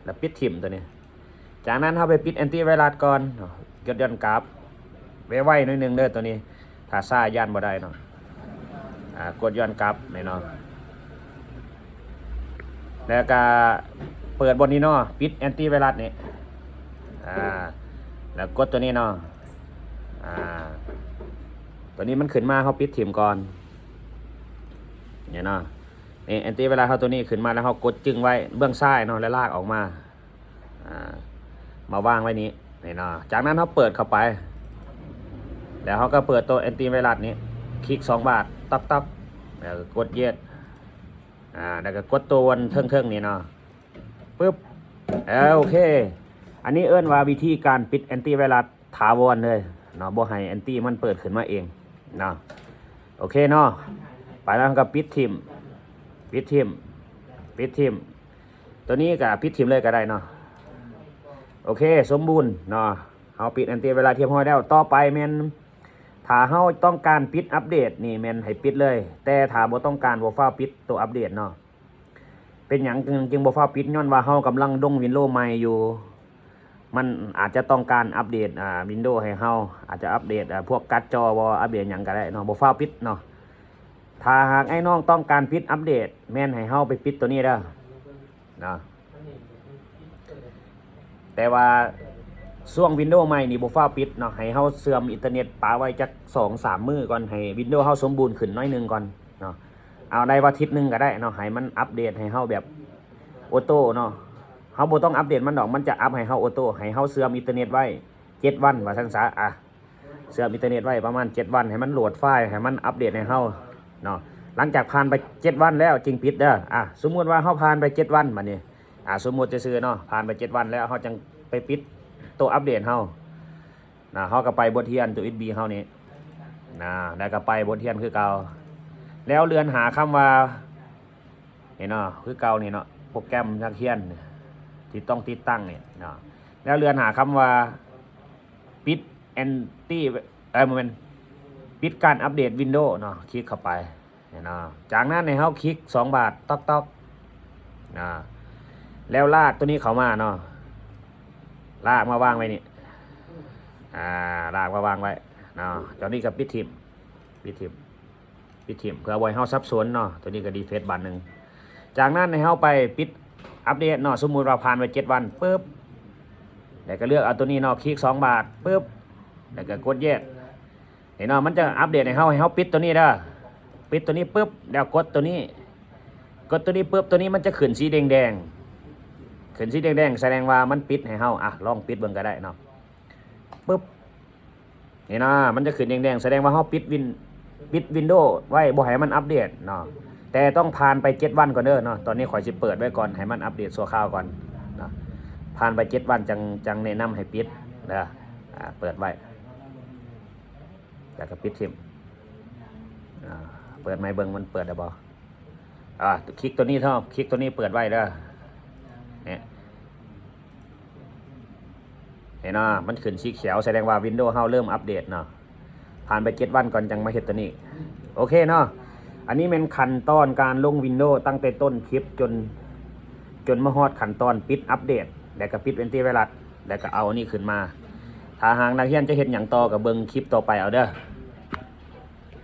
ແລ້ວປິດຖິ້ມຕົວນີ້. ຈາກນັ້ນເຮົາໄປປິດ antivirus ກ່ອນເນາະ ກົດຍ້ອນກັບ ໄວໆໜ້ອຍໜຶ່ງເດີຕົວນີ້ ຖ້າຊ້າຢ້ານບໍ່ໄດ້ເນາະ. ອາ ກົດຍ້ອນກັບແມ່ນເນາະ ແລ້ວກະເປີດບ່ອນນີ້ເນາະ ປິດ antivirus ນີ້ ອາ ແລ້ວກົດຕົວນີ້ເນາະ. ອາ ຕົວນີ້ມັນຂຶ້ນມາ ເຮົາປິດຖິ້ມກ່ອນ ນີ້ເນາະ. ນີ້ antivirus ເຮົາຕົວນີ້ຂຶ້ນມາແລ້ວ ເຮົາກົດຈຶ່ງໄວ້ເບື້ອງຊ້າຍເນາະ ແລ້ວລາກອອກມາ ອາ ມາວາງໄວ້ນີ້ ນີ້ເນາະ. ຈາກນັ້ນເຮົາເປີດເຂົ້າໄປ ແລ້ວເຮົາກໍເປີດຕົວ antivirus ນີ້ ຄລິກສອງບາດ ຕັອກໆ ແລ້ວກໍກົດ Yes ອາ ແລ້ວກໍກົດຕົວເທິງໆນີ້ເນາະ ປຶບ ເອີ ໂອເຄ. ອັນນີ້ເອີ້ນວ່າວິທີການປິດ antivirus ຖາວອນເລີຍເນາະ ບໍ່ໃຫ້ anti ມັນເປີດຂຶ້ນມາເອງເນາະ. ໂອເຄເນາະ ໄປແລ້ວເຮົາກໍປິດຖິ້ມ ປິດຖິ້ມ ປິດຖິ້ມ. ຕົວນີ້ກໍປິດຖິ້ມເລີຍກໍໄດ້ເນາະ. ໂອເຄ ສົມບູນເນາະ ເຮົາປິດ antivirus ຮຽບຮ້ອຍແລ້ວ. ຕໍ່ໄປແມ່ນ ຖ້າເຮົາຕ້ອງການປິດອັບເດດນີ້ແມ່ນໃຫ້ປິດເລີຍ ແຕ່ຖ້າບໍ່ຕ້ອງການ ບໍ່ຟ້າວປິດຕົວອັບເດດເນາະ. ເປັນຫຍັງຈຶ່ງ ຈຶ່ງບໍ່ຟ້າວປິດ? ຍ້ອນວ່າເຮົາກຳລັງລົງ Windows ໃໝ່ຢູ່ ມັນອາດຈະຕ້ອງການອັບເດດ ອາ Windows ໃຫ້ເຮົາ ອາດຈະອັບເດດ ອາ ພວກກາດຈໍບໍ ອັບເດດຫຍັງກໍໄດ້ເນາະ ບໍ່ຟ້າວປິດເນາະ. ຖ້າຫາກອ້າຍນ້ອງຕ້ອງການປິດອັບເດດ ແມ່ນໃຫ້ເຮົາໄປປິດຕົວນີ້ເດີເນາະ. ແຕ່ວ່າຊ່ວງວິນໂດໃໝ່ນີ້ບໍ່ຟ້າວປິດເນາະ, ໃຫ້ເຮົາເຊື່ອມອິນເຕີເນັດປະໄວ້ຈັກສອງສາມມື້ກ່ອນ ໃຫ້ວິນໂດເຮົາສົມບູນຂຶ້ນໜ້ອຍໜຶ່ງກ່ອນເນາະ. ເອົາ ໄດ້ວ່າທິດໜຶ່ງກໍໄດ້ເນາະ, ໃຫ້ມັນອັບເດດໃຫ້ເຮົາແບບໂອໂຕ້ເນາະ. ເຮົາບໍ່ຕ້ອງອັບເດດມັນດອກ, ມັນຈະອັບໃຫ້ເຮົາໂອໂຕ້. ໃຫ້ເຮົາເຊື່ອມອິນເຕີເນັດໄວ້ເຈັດວັນວ່າຊັ້ນຊະ. ອ່ະ ເຊື່ອມອິນເຕີເນັດໄວ້ປະມານເຈັດວັນ ໃຫ້ມັນໂຫຼດໄຟລ໌ ໃຫ້ມັນອັບເດດໃຫ້ເຮົາເນາະ. ຫຼັງຈາກຜ່ານໄປເຈັດວັນແລ້ວຈຶ່ງປິດເດີ. ອ່ະ ສົມມຸດວ່າເຮົາຜ່ານໄປເຈັດວັນບັດນີ້ ອ່າ ສົມມຸດຊື່ໆເນາະ, ຜ່ານໄປເຈັດວັນແລ້ວ ເຮົາຈັ່ງໄປປິດໂຕອັບເດດເຮົານະ. ເຮົາກໍໄປບົດຮຽນໂຕ ຢູເອັສບີ ເຮົານີ້ນະ, ແລ້ວກໍໄປບົດຮຽນຄືເກົ່າ ແລ້ວເລື່ອນຫາຄຳວ່າ ນີ້ເນາະ ຄືເກົ່ານີ້ເນາະ, ໂປຣແກຣມນັກຮຽນທີ່ຕ້ອງຕິດຕັ້ງນີ້ເນາະ, ແລ້ວເລື່ອນຫາຄຳວ່າ ປິດແອນຕີ ເອີ ບໍ່ແມ່ນ ປິດການອັບເດດວິນໂດເນາະ, ຄລິກເຂົ້າໄປເນາະ. ຈາກນັ້ນໃຫ້ເຮົາຄລິກສອງບາດ ຕອກໆ ນະ ແລ້ວລາກໂຕນີ້ເຂົ້າມາເນາະ, ລາກມາວາງໄວ້ນີ້ ອ່າ ລາກມາວາງໄວ້ເນາະ. ຕອນນີ້ກໍປິດຖິ້ມ ປິດຖິ້ມ ປິດຖິ້ມ ເພື່ອບໍ່ໃຫ້ເຮົາສັບສົນເນາະ. ໂຕນີ້ກໍຣີເຟຣຊບາດໜຶ່ງ. ຈາກນັ້ນໃຫ້ເຮົາໄປປິດອັບເດດເນາະ, ສົມມຸດວ່າຜ່ານໄປເຈັດວັນ ປຶບ ແລ້ວກໍເລືອກເອົາໂຕນີ້ເນາະ, ຄລິກສອງບາດ ປຶບ ແລ້ວກໍກົດ Yes. ເຫັນບໍ່? ມັນຈະອັບເດດໃຫ້ເຮົາ, ໃຫ້ເຮົາປິດໂຕນີ້ເດີ. ປິດໂຕນີ້ປຶບ ແລ້ວກົດໂຕນີ້, ກົດໂຕນີ້ປຶບ ໂຕນີ້ມັນຈະຂຶ້ນສີແດງໆ, ຂຶ້ນສີແດງໆ ສະແດງວ່າມັນປິດໃຫ້ເຮົາ. ອ່ະ ລອງປິດເບິ່ງກໍໄດ້ເນາະ. ປຶບ ເຫັນບໍ່? ມັນຈະຂຶ້ນແດງໆ ສະແດງວ່າເຮົາປິດວິນ ປິດວິນໂດໄວ້ ບໍ່ໃຫ້ມັນອັບເດດເນາະ. ແຕ່ຕ້ອງຜ່ານໄປເຈັດວັນກ່ອນເດີເນາະ. ຕອນນີ້ຂ້ອຍຊິເປີດໄວ້ກ່ອນ ໃຫ້ມັນອັບເດດຊົ່ວຄາວກ່ອນເນາະ. ຜ່ານໄປເຈັດວັນ ຈັ່ງ ຈັ່ງແນະນຳໃຫ້ປິດເດີ. ອ່າ ເປີດໄວ້ ແລ້ວກໍປິດຖິ້ມ. ອ່າ ເປີດໃໝ່ເບິ່ງມັນເປີດໄດ້ບໍ່. ອ່າ ຄລິກໂຕນີ້ເທາະ, ຄລິກໂຕນີ້ເປີດໄວ້ເດີ. ນີ້ ເຫັນບໍ່? ມັນຂຶ້ນສີຂຽວ ສະແດງວ່າວິນໂດເຮົາເລີ່ມອັບເດດເນາະ. ຜ່ານໄປເຈັດວັນກ່ອນຈັ່ງມາເຮັດໂຕນີ້. ໂອເຄເນາະ, ອັນນີ້ແມ່ນຂັ້ນຕອນການລົງວິນໂດຕັ້ງແຕ່ຕົ້ນຄລິບຈົນ ຈົນມາຮອດຂັ້ນຕອນປິດອັບເດດ ແລ້ວກໍປິດແອນຕີໄວຣັສ ແລ້ວກໍເອົາອັນນີ້ຂຶ້ນມາ. ຖ້າຫາກນັກຮຽນຈະເຮັດຫຍັງຕໍ່ ກໍເບິ່ງຄລິບຕໍ່ໄປເອົາເດີ.